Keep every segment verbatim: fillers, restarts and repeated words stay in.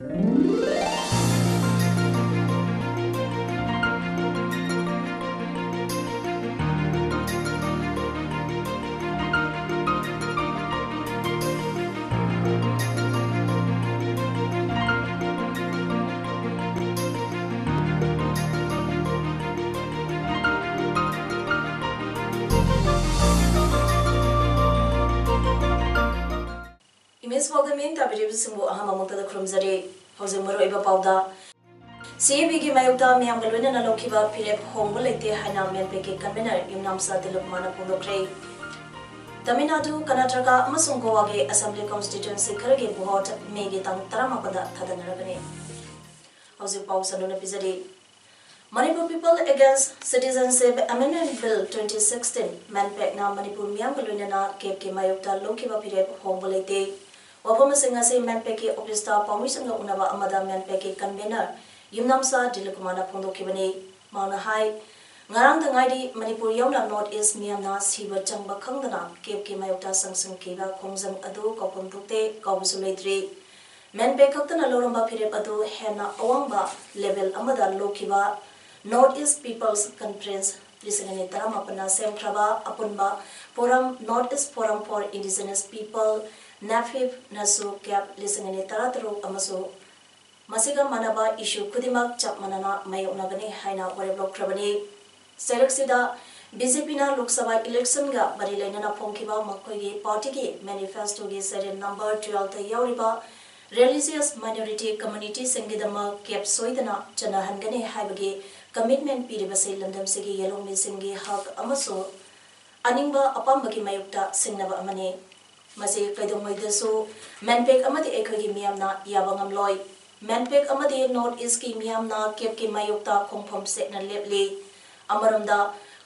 Image ꯄꯥꯎꯗꯝ ꯌꯦꯡ ꯇꯥꯕꯤꯔꯤꯕꯁꯤꯡꯕꯨ ꯑꯍꯥꯟꯕ ꯃꯛꯇꯗ ꯈꯨꯔꯨꯝꯖꯔꯤ꯫ ꯍꯧꯖꯤꯛ ꯃꯔꯨꯑꯣꯏꯕ ꯄꯥꯎꯗ, ꯁꯤ ꯑꯦ ꯕꯤꯒꯤ ꯃꯥꯌꯣꯛꯇ ꯃꯤꯌꯥꯝꯒ ꯂꯣꯏꯅꯅ ꯂꯧꯈꯤꯕ ꯐꯤꯔꯦꯞ ꯍꯣꯡꯕ ꯂꯩꯇꯦ ꯍꯥꯏꯅ ꯃꯦꯟꯄꯦꯛꯀꯤ ꯀꯟꯚꯦꯅꯔ ꯌꯨꯝꯅꯥꯝꯆꯥ ꯗꯤꯂꯤꯞ ꯀꯨꯃꯥꯔꯅ ꯐꯣꯡꯗꯣꯛꯈ꯭ꯔꯦ꯫ ꯇꯥꯃꯤꯜ ꯅꯥꯗꯨ, ꯀꯔꯅꯥꯇꯀꯥ ꯑꯃꯁꯨꯡ ꯒꯣꯋꯥꯒꯤ ꯑꯦꯁꯦꯝꯕ꯭ꯂꯤ ꯀꯣꯟꯁꯇꯤꯇ꯭ꯌꯨꯑꯦꯟꯁꯤ ꯈꯔꯒꯤ ꯚꯣꯠ ꯃꯦꯒꯤ ꯇꯥꯡ ꯇꯔꯥꯃꯥꯄꯟꯗ ꯊꯥꯗꯅꯔꯒꯅꯤ꯫ ꯍꯧꯖꯤꯛ ꯄꯥꯎ ꯁꯟꯗꯣꯛꯅ ꯄꯤꯖꯔꯤ꯫ Manipur People Against Citizenship Amendment Bill twenty sixteen, ꯃꯦꯟꯄꯦꯛꯅ Manipur ꯃꯤꯌꯥꯝꯒ ꯂꯣꯏꯅꯅ ꯀꯦꯞꯀꯤ ꯃꯥꯌꯣꯛꯇ ꯂꯧꯈꯤꯕ ꯐꯤꯔꯦꯞ ꯍꯣꯡꯕ ꯂꯩꯇꯦ꯫ ꯋꯥꯐꯝ ꯑꯁꯤꯡ ꯑꯁꯤ ꯃꯦꯟꯄꯦꯛꯀꯤ ꯑꯣꯐꯤꯁꯇ ꯄꯥꯎꯃꯤꯁꯤꯡꯒ ꯎꯅꯕ ꯑꯃꯗ ꯃꯦꯟꯄꯦꯛꯀꯤ ꯀꯟꯚꯦꯅꯔ ꯌꯨꯝꯅꯥꯝꯆꯥ ꯗꯤꯂꯤꯞ ꯀꯨꯃꯥꯔꯅ ꯐꯣꯡꯗꯣꯛꯈꯤꯕꯅꯤ꯫ ꯃꯍꯥꯛꯅ ꯍꯥꯏ, ꯉꯔꯥꯡꯗ ꯉꯥꯏꯔꯤ ꯃꯅꯤꯄꯨꯔ ꯌꯥꯎꯅ ꯅꯣꯔꯠ ꯏꯁ ꯃꯤꯌꯥꯝꯅ ꯁꯤꯕ ꯆꯪꯕ ꯈꯪꯗꯅ ꯀꯦꯞꯀꯤ ꯃꯥꯌꯣꯛꯇ ꯆꯪꯁꯤꯟꯈꯤꯕ ꯈꯣꯡꯖꯪ ꯑꯗꯨ ꯀꯥꯎꯐꯝ ꯊꯣꯛꯇꯦ, ꯀꯥꯎꯕꯁꯨ ꯂꯩꯇ꯭ꯔꯤ꯫ ꯃꯦꯟꯄꯦꯛ ꯈꯛꯇꯅ ꯂꯧꯔꯝꯕ ꯐꯤꯔꯦꯞ ꯑꯗꯨ ꯍꯦꯟꯅ ꯑꯋꯥꯡꯕ ꯂꯦꯚꯦꯜ ꯑꯃꯗ ꯂꯧꯈꯤꯕ North East People's Conference ꯂꯤꯁꯤꯡ ꯑꯅꯤ ꯇꯔꯥꯃꯥꯄꯟꯅ ꯁꯦꯝꯈ꯭ꯔꯕ ꯑꯄꯨꯟꯕ Forum, North East Forum for Indigenous People, ꯅꯦꯐꯤꯞꯅꯁꯨ ꯀꯦꯞ ꯂꯤꯁꯤꯡ ꯑꯅꯤ ꯇꯔꯥꯇꯔꯨꯛ ꯑꯃꯁꯨ ꯃꯁꯤꯒ ꯃꯥꯟꯅꯕ ꯏꯁꯨ ꯈꯨꯗꯤꯡꯃꯛ ꯆꯞ ꯃꯥꯟꯅꯅ ꯃꯥꯌꯣꯛꯅꯒꯅꯤ ꯍꯥꯏꯅ ꯋꯥꯔꯦꯞ ꯂꯧꯈ꯭ꯔꯕꯅꯤ꯫ ꯆꯩꯔꯛꯁꯤꯗ ꯕꯤ ꯖꯦ ꯄꯤꯅ ꯂꯣꯛ ꯁꯚꯥ ꯏꯂꯦꯛꯁꯟꯒ ꯃꯔꯤ ꯂꯩꯅꯅ ꯐꯣꯡꯈꯤꯕ ꯃꯈꯣꯏꯒꯤ ꯄꯥꯔꯇꯤꯒꯤ ꯃꯦꯅꯤꯐꯦꯁꯇꯣꯒꯤ ꯁꯦꯔꯦꯜ ꯅꯝꯕꯔ ꯇꯨꯋꯦꯜꯐꯇ ꯌꯥꯎꯔꯤꯕ ꯔꯤꯂꯤꯖꯤꯌꯁ ꯃꯥꯏꯅꯣꯔꯤꯇꯤ ꯀꯝꯃ꯭ꯌꯨꯅꯤꯇꯤꯁꯤꯡꯒꯤꯗꯃꯛ ꯀꯦꯞ ꯁꯣꯏꯗꯅ ꯆꯠꯅꯍꯟꯒꯅꯤ ꯍꯥꯏꯕꯒꯤ ꯀꯃꯤꯠꯃꯦꯟ ꯄꯤꯔꯤꯕꯁꯤ ꯂꯝꯗꯝꯁꯤꯒꯤ ꯌꯦꯜꯍꯧꯃꯤꯁꯤꯡꯒꯤ ꯍꯛ ꯑꯃꯁꯨꯡ ꯑꯅꯤꯡꯕ ꯑꯄꯥꯝꯕꯒꯤ ꯃꯥꯌꯣꯛꯇ ꯁꯤꯡꯅꯕ ꯑꯃꯅꯤ꯫ ꯃꯁꯤ ꯀꯩꯗꯧꯉꯩꯗꯁꯨ ꯃꯦꯟꯄꯦꯛ ꯑꯃꯗꯤ ꯑꯩꯈꯣꯏꯒꯤ ꯃꯤꯌꯥꯝꯅ ꯌꯥꯕ ꯉꯝꯂꯣꯏ꯫ ꯃꯦꯟꯄꯦꯛ ꯑꯃꯗꯤ ꯅꯣꯔꯠ ꯏꯁꯀꯤ ꯃꯤꯌꯥꯝꯅ ꯀꯦꯞꯀꯤ ꯃꯥꯌꯣꯛꯇ ꯈꯣꯡꯐꯝ ꯁꯦꯠꯅ ꯂꯦꯞꯂꯤ꯫ ꯑꯃꯔꯣꯝꯗ,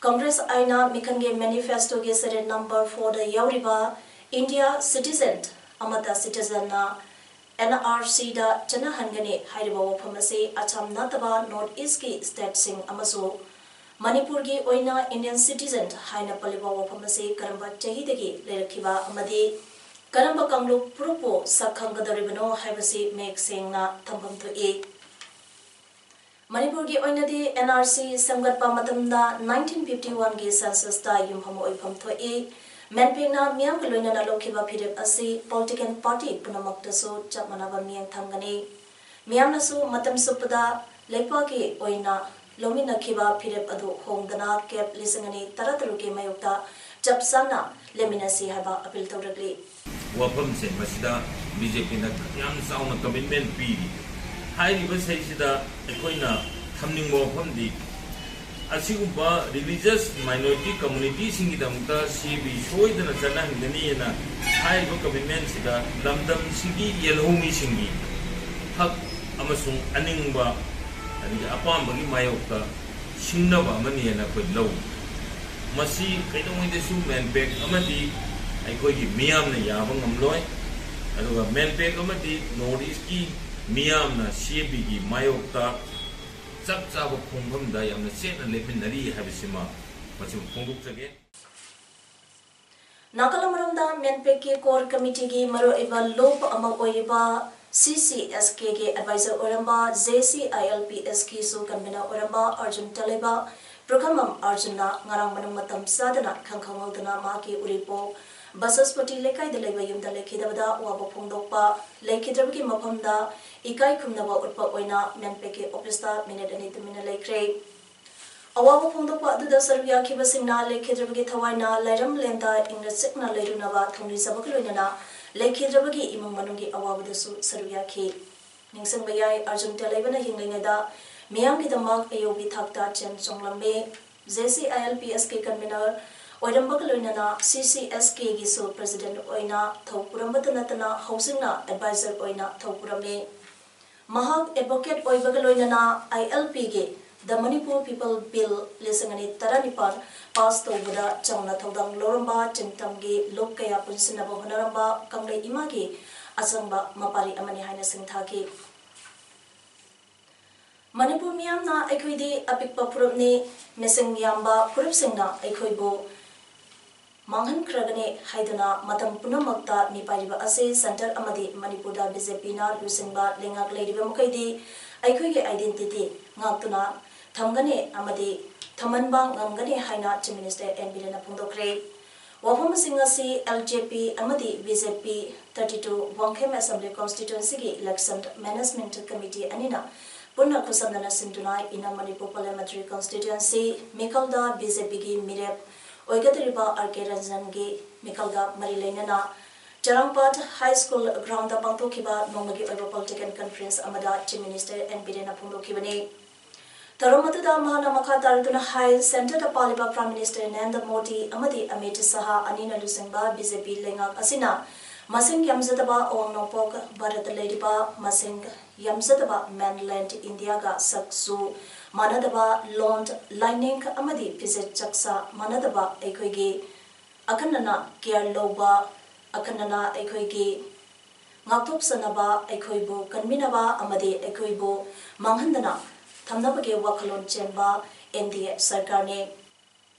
ꯀꯪꯒ꯭ꯔꯦꯁ ꯑꯥꯏꯅ ꯃꯤꯈꯜꯒꯤ ꯃꯦꯅꯤꯐꯦꯁꯇꯣꯒꯤ ꯁꯦꯔꯦꯜ ꯅꯝꯕꯔ ꯐꯣꯔꯗ ꯌꯥꯎꯔꯤꯕ ꯏꯟꯗꯤꯌꯥ ꯁꯤꯇꯤꯖꯦꯟ ꯑꯃꯠꯇ ꯁꯤꯇꯤꯖꯦꯟꯅ ꯑꯦꯟ ꯑꯥꯔ ꯁꯤꯗ ꯆꯠꯅꯍꯟꯒꯅꯤ ꯍꯥꯏꯔꯤꯕ ꯋꯥꯐꯝ ꯑꯁꯤ ꯑꯁꯥꯝ ꯅꯠꯇꯕ ꯅꯣꯔꯠ ꯏꯁꯀꯤ ꯁ꯭ꯇꯦꯠꯁꯤꯡ ꯑꯃꯁꯨꯡ ꯃꯅꯤꯄꯨꯔꯒꯤ ꯑꯣꯏꯅ ꯏꯟꯗꯤꯌꯟ ꯁꯤꯇꯤꯖꯦꯟ ꯍꯥꯏꯅ ꯄꯜꯂꯤꯕ ꯋꯥꯐꯝ ꯑꯁꯤ ꯀꯔꯝꯕ ꯆꯍꯤꯗꯒꯤ ꯂꯩꯔꯛꯈꯤꯕ ꯑꯃꯗꯤ ꯀꯔꯝꯕ ꯀꯥꯡꯂꯨꯞ ꯐꯨꯔꯨꯞꯄꯨ ꯁꯛ ꯈꯪꯒꯗꯧꯔꯤꯕꯅꯣ ꯍꯥꯏꯕꯁꯤ ꯃꯌꯦꯛ ꯁꯦꯡꯅ ꯊꯝꯐꯝ ꯊꯣꯛꯏ꯫ ꯃꯅꯤꯄꯨꯔꯒꯤ ꯑꯣꯏꯅꯗꯤ N R C ꯁꯦꯝꯒꯠꯄ ꯃꯇꯝꯗ nineteen fifty one ꯒꯤ census ꯇ ꯌꯨꯝꯐꯝ ꯑꯣꯏꯐꯝ ꯊꯣꯛꯏ꯫ ꯃꯦꯟꯄꯦꯛꯅ ꯃꯤꯌꯥꯝꯒ ꯂꯣꯏꯅꯅ ꯂꯧꯈꯤꯕ ꯐꯤꯔꯦꯞ ꯑꯁꯤ political party ꯄꯨꯝꯅꯃꯛꯇꯁꯨ ꯆꯞ ꯃꯥꯟꯅꯕ ꯃꯤꯠꯌꯦꯡ ꯊꯝꯒꯅꯤ꯫ ꯃꯤꯌꯥꯝꯅꯁꯨ ꯃꯇꯝ ꯆꯨꯞꯄꯗ ꯂꯩꯄꯥꯛꯀꯤ ꯑꯣꯏꯅ ꯂꯧꯃꯤꯟꯅꯈꯤꯕ ꯐꯤꯔꯦꯞ ꯑꯗꯨ ꯍꯣꯡꯗꯅ ꯀꯦꯞ ꯂꯤꯁꯤꯡ ꯑꯅꯤ ꯇꯔꯥꯇꯔꯨꯛꯀꯤ ꯃꯥꯌꯣꯛꯇ ꯆꯞ ꯆꯥꯅ ꯂꯦꯞꯃꯤꯟꯅꯁꯤ ꯍꯥꯏꯕ appeal ꯇꯧꯔꯛꯂꯤ꯫ ꯋꯥꯐꯝꯁꯦ ꯃꯁꯤꯗ B J P ꯅ ꯌꯥꯝ ꯆꯥꯎꯅ commitment ꯄꯤꯔꯤ꯫ ꯍꯥꯏꯔꯤꯕ ꯁꯤꯗꯩꯁꯤꯗ ꯑꯩꯈꯣꯏꯅ ꯊꯝꯅꯤꯡꯕ ꯋꯥꯐꯝꯗꯤ, ꯑꯁꯤꯒꯨꯝꯕ religious minority community ꯁꯤꯡꯒꯤꯗꯃꯛꯇ C A B ꯁꯣꯏꯗꯅ ꯆꯠꯅꯍꯟꯒꯅꯤꯅ ꯍꯥꯏꯔꯤꯕ commitment ꯁꯤꯗ ꯂꯝꯗꯝꯁꯤꯒꯤ ꯌꯦꯜꯍꯧꯃꯤꯁꯤꯡꯒꯤ ꯍꯛ ꯑꯃꯁꯨꯡ ꯑꯅꯤꯡꯕ, ꯑꯗꯒꯤ ꯑꯄꯥꯝꯕꯒꯤ ꯃꯥꯌꯣꯛꯇ ꯁꯤꯡꯅꯕ ꯑꯃꯅꯤꯅ ꯑꯩꯈꯣꯏ ꯂꯧꯏ꯫ ꯃꯁꯤ ꯀꯩꯗꯧꯉꯩꯗꯁꯨ ꯃꯦꯟꯄꯦꯛ ꯑꯃꯗꯤ ꯑꯩꯈꯣꯏꯒꯤ ꯃꯤꯌꯥꯝꯅ ꯌꯥꯕ ꯉꯝꯂꯣꯏ꯫ ꯑꯗꯨꯒ ꯃꯦꯟꯄꯦꯛ ꯑꯃꯗꯤ North East ꯀꯤ ꯃꯤꯌꯥꯝꯅ C A B ꯒꯤ ꯃꯥꯌꯣꯛꯇ ꯆꯞ ꯆꯥꯕ ꯈꯣꯡꯐꯝꯗ ꯌꯥꯝꯅ ꯆꯦꯠꯅ ꯂꯦꯞꯃꯤꯟꯅꯔꯤ ꯍꯥꯏꯕꯁꯤꯃ ꯃꯁꯤꯃ ꯐꯣꯡꯗꯣꯛꯆꯒꯦ꯫ ꯅꯥꯀꯜ ꯑꯃꯔꯣꯝꯗ ꯃꯦꯟꯄꯦꯛꯀꯤ core committee ꯒꯤ ꯃꯔꯨꯑꯣꯏꯕ ꯂꯨꯞ ꯑꯃ ꯑꯣꯏꯔꯤꯕ C C S K ꯒꯤ advisor ꯑꯣꯏꯔꯝꯕ, J C I L P S ꯀꯤꯁꯨ convener ꯑꯣꯏꯔꯝꯕ ꯑꯔꯖꯨꯟ ꯇꯦꯂꯩꯕ, ꯄ꯭ꯔꯨꯈꯝꯕꯝ ꯑꯔꯖꯨꯟꯅ ꯉꯔꯥꯡ ꯃꯅꯨꯡ ꯃꯇꯝ ꯆꯥꯗꯅ ꯈꯪꯈꯪꯍꯧꯗꯅ ꯃꯍꯥꯛꯀꯤ ꯎꯔꯤꯄꯣꯛ ꯕꯁꯁꯄꯇꯤ ꯂꯩꯀꯥꯏꯗ ꯂꯩꯕ ꯌꯨꯝꯗ ꯂꯩꯈꯤꯗꯕꯗ ꯑꯋꯥꯕ ꯐꯣꯡꯗꯣꯛꯄ, ꯂꯩꯈꯤꯗ꯭ꯔꯕꯒꯤ ꯃꯐꯝꯗ ꯏꯀꯥꯏ ꯈꯨꯝꯅꯕ ꯎꯠꯄ ꯑꯣꯏꯅ ꯃꯦꯟꯄꯦꯛꯀꯤ office ꯇ minute ꯑꯅꯤ ꯇꯨꯃꯤꯟꯅ ꯂꯩꯈ꯭ꯔꯦ꯫ ꯑꯋꯥꯕ ꯐꯣꯡꯗꯣꯛꯄ ꯑꯗꯨꯗ ꯁꯔꯨꯛ ꯌꯥꯈꯤꯕꯁꯤꯡꯅ ꯂꯩꯈꯤꯗ꯭ꯔꯕꯒꯤ ꯊꯋꯥꯏꯅ ꯂꯥꯏꯔꯝꯂꯦꯟꯗ ꯏꯪꯅ ꯆꯤꯛꯅ ꯂꯩꯔꯨꯅꯕ ꯊꯧꯅꯤꯖꯕꯒ ꯂꯣꯏꯅꯅ ꯂꯩꯈꯤꯗ꯭ꯔꯕꯒꯤ ꯏꯃꯨꯡ ꯃꯅꯨꯡꯒꯤ ꯑꯋꯥꯕꯗꯁꯨ ꯁꯔꯨꯛ ꯌꯥꯈꯤ꯫ ꯅꯤꯡꯁꯤꯡꯕ ꯌꯥꯏ, ꯑꯔꯖꯨꯟ ꯇꯦꯂꯩꯕꯅ ꯍꯤꯡꯂꯤꯉꯩꯗ ꯃꯤꯌꯥꯝꯒꯤꯗꯃꯛ ꯑꯌꯧꯕꯤ ꯊꯥꯛꯇ ꯆꯦꯟ ꯆꯣꯡꯂꯝꯃꯤ꯫ J C I L P S ꯀꯤ convener ꯑꯣꯏꯔꯝꯕꯒ ꯂꯣꯏꯅꯅ C C S K ꯒꯤꯁꯨ president ꯑꯣꯏꯅ ꯊꯧ ꯄꯨꯔꯝꯕꯇ ꯅꯠꯇꯅ ꯍꯧꯖꯤꯛꯅ advisor ꯑꯣꯏꯅ ꯊꯧ ꯄꯨꯔꯝꯃꯤ꯫ ꯃꯍꯥꯛ advocate ꯑꯣꯏꯕꯒ ꯂꯣꯏꯅꯅ I L P ꯒꯤ The Manipur People Bill ꯂꯤꯁꯤꯡ ꯑꯅꯤ ꯇꯔꯥꯅꯤꯄꯥꯜ pass ꯇꯧꯕꯗ ꯆꯥꯎꯅ ꯊꯧꯗꯥꯡ ꯂꯧꯔꯝꯕ ꯆꯤꯡꯇꯝꯒꯤ ꯂꯨꯞ ꯀꯌꯥ ꯄꯨꯟꯁꯤꯟꯅꯕ ꯍꯣꯠꯅꯔꯝꯕ ꯀꯪꯂꯩ ꯏꯃꯥꯒꯤ ꯑꯆꯪꯕ ꯃꯄꯥꯔꯤ ꯑꯃꯅꯤ ꯍꯥꯏꯅ ꯁꯤꯡꯊꯥꯈꯤ꯫ ꯃꯅꯤꯄꯨꯔ ꯃꯤꯌꯥꯝꯅ ꯑꯩꯈꯣꯏꯗꯤ ꯑꯄꯤꯛꯄ ꯐꯨꯔꯨꯞꯅꯤ, ꯃꯁꯤꯡ ꯌꯥꯝꯕ ꯐꯨꯔꯨꯞꯁꯤꯡꯅ ꯑꯩꯈꯣꯏꯕꯨ ꯃꯥꯡꯍꯟꯈ꯭ꯔꯒꯅꯤ ꯍꯥꯏꯗꯨꯅ ꯃꯇꯝ ꯄꯨꯝꯅꯃꯛꯇ ꯃꯤꯄꯥꯏꯔꯤꯕ ꯑꯁꯤ ꯁꯦꯟꯇꯔ ꯑꯃꯗꯤ ꯃꯅꯤꯄꯨꯔꯗ ꯕꯤ ꯖꯦ ꯄꯤꯅ ꯂꯨꯆꯤꯡꯕ ꯂꯩꯉꯥꯛ ꯂꯩꯔꯤꯕ ꯃꯈꯩꯗꯤ ꯑꯩꯈꯣꯏꯒꯤ identity ꯉꯥꯛꯇꯨꯅ ꯊꯝꯒꯅꯤ ꯑꯃꯗꯤ ꯊꯝꯍꯟꯕ ꯉꯝꯒꯅꯤ ꯍꯥꯏꯅ Chief Minister ꯑꯦꯟ ꯕꯤꯔꯦꯟꯅ ꯐꯣꯡꯗꯣꯛꯈ꯭ꯔꯦ꯫ ꯋꯥꯐꯝꯁꯤꯡ ꯑꯁꯤ L J P ꯑꯃꯗꯤ B J P thirty two Wangkhem Assembly Constituencyꯒꯤ Election Management Committee ꯑꯅꯤꯅ ꯄꯨꯟꯅ ꯈꯨꯠꯁꯝꯅꯅ ꯁꯤꯟꯗꯨꯅ Inner Manipur Parliamentary Constituency ꯃꯤꯈꯜꯗ B J Pꯒꯤ ꯃꯤꯔꯦꯞ ꯑꯣꯏꯒꯗꯧꯔꯤꯕ R K ꯔꯟꯖꯟꯒꯤ ꯃꯤꯈꯜꯒ ꯃꯔꯤ ꯂꯩꯅꯅ ꯆꯔꯥꯡꯄꯥꯠ High School groundꯗ ꯄꯥꯡꯊꯣꯛꯈꯤꯕ ꯅꯣꯡꯃꯒꯤ ꯑꯣꯏꯕ political conference ꯑꯃꯗ Chief Minister ꯑꯦꯟ ꯕꯤꯔꯦꯟꯅ ꯐꯣꯡꯗꯣꯛꯈꯤꯕꯅꯤ꯫ ꯊꯧꯔꯝ ꯑꯗꯨꯗ ꯃꯍꯥꯛꯅ ꯃꯈꯥ ꯇꯥꯔꯗꯨꯅ ꯍꯥꯏ, ꯁꯦꯟꯇꯔꯗ ꯄꯥꯜꯂꯤꯕ Prime Minister ꯅꯔꯦꯟꯗ꯭ꯔ ꯃꯣꯗꯤ ꯑꯃꯗꯤ ꯑꯃꯤꯠ ꯁꯍꯥ ꯑꯅꯤꯅ ꯂꯨꯆꯤꯡꯕ B J P ꯂꯩꯉꯥꯛ ꯑꯁꯤꯅ ꯃꯁꯤꯡ ꯌꯥꯝꯖꯗꯕ ꯑꯋꯥꯡ ꯅꯣꯡꯄꯣꯛ ꯚꯥꯔꯠꯇ ꯂꯩꯔꯤꯕ ꯃꯁꯤꯡ ꯌꯥꯝꯖꯗꯕ mainland Indiaꯒ ꯁꯛꯆꯨ ꯃꯥꯟꯅꯗꯕ, ꯂꯣꯟ, ꯂꯥꯏꯅꯤꯡ ꯑꯃꯗꯤ ꯐꯤꯖꯦꯠ ꯆꯥꯛꯆꯥ ꯃꯥꯟꯅꯗꯕ ꯑꯩꯈꯣꯏꯒꯤ ꯑꯈꯟꯅꯅ care ꯂꯧꯕ, ꯑꯈꯟꯅꯅ ꯑꯩꯈꯣꯏꯒꯤ ꯉꯥꯛꯊꯣꯛꯆꯅꯕ, ꯑꯩꯈꯣꯏꯕꯨ ꯀꯟꯕꯤꯅꯕ ꯑꯃꯗꯤ ꯑꯩꯈꯣꯏꯕꯨ ꯃꯥꯡꯍꯟꯗꯅ ꯊꯝꯅꯕꯒꯤ ꯋꯥꯈꯜꯂꯣꯟ ꯆꯦꯟꯕ N D A ꯁꯔꯀꯥꯔꯅꯤ꯫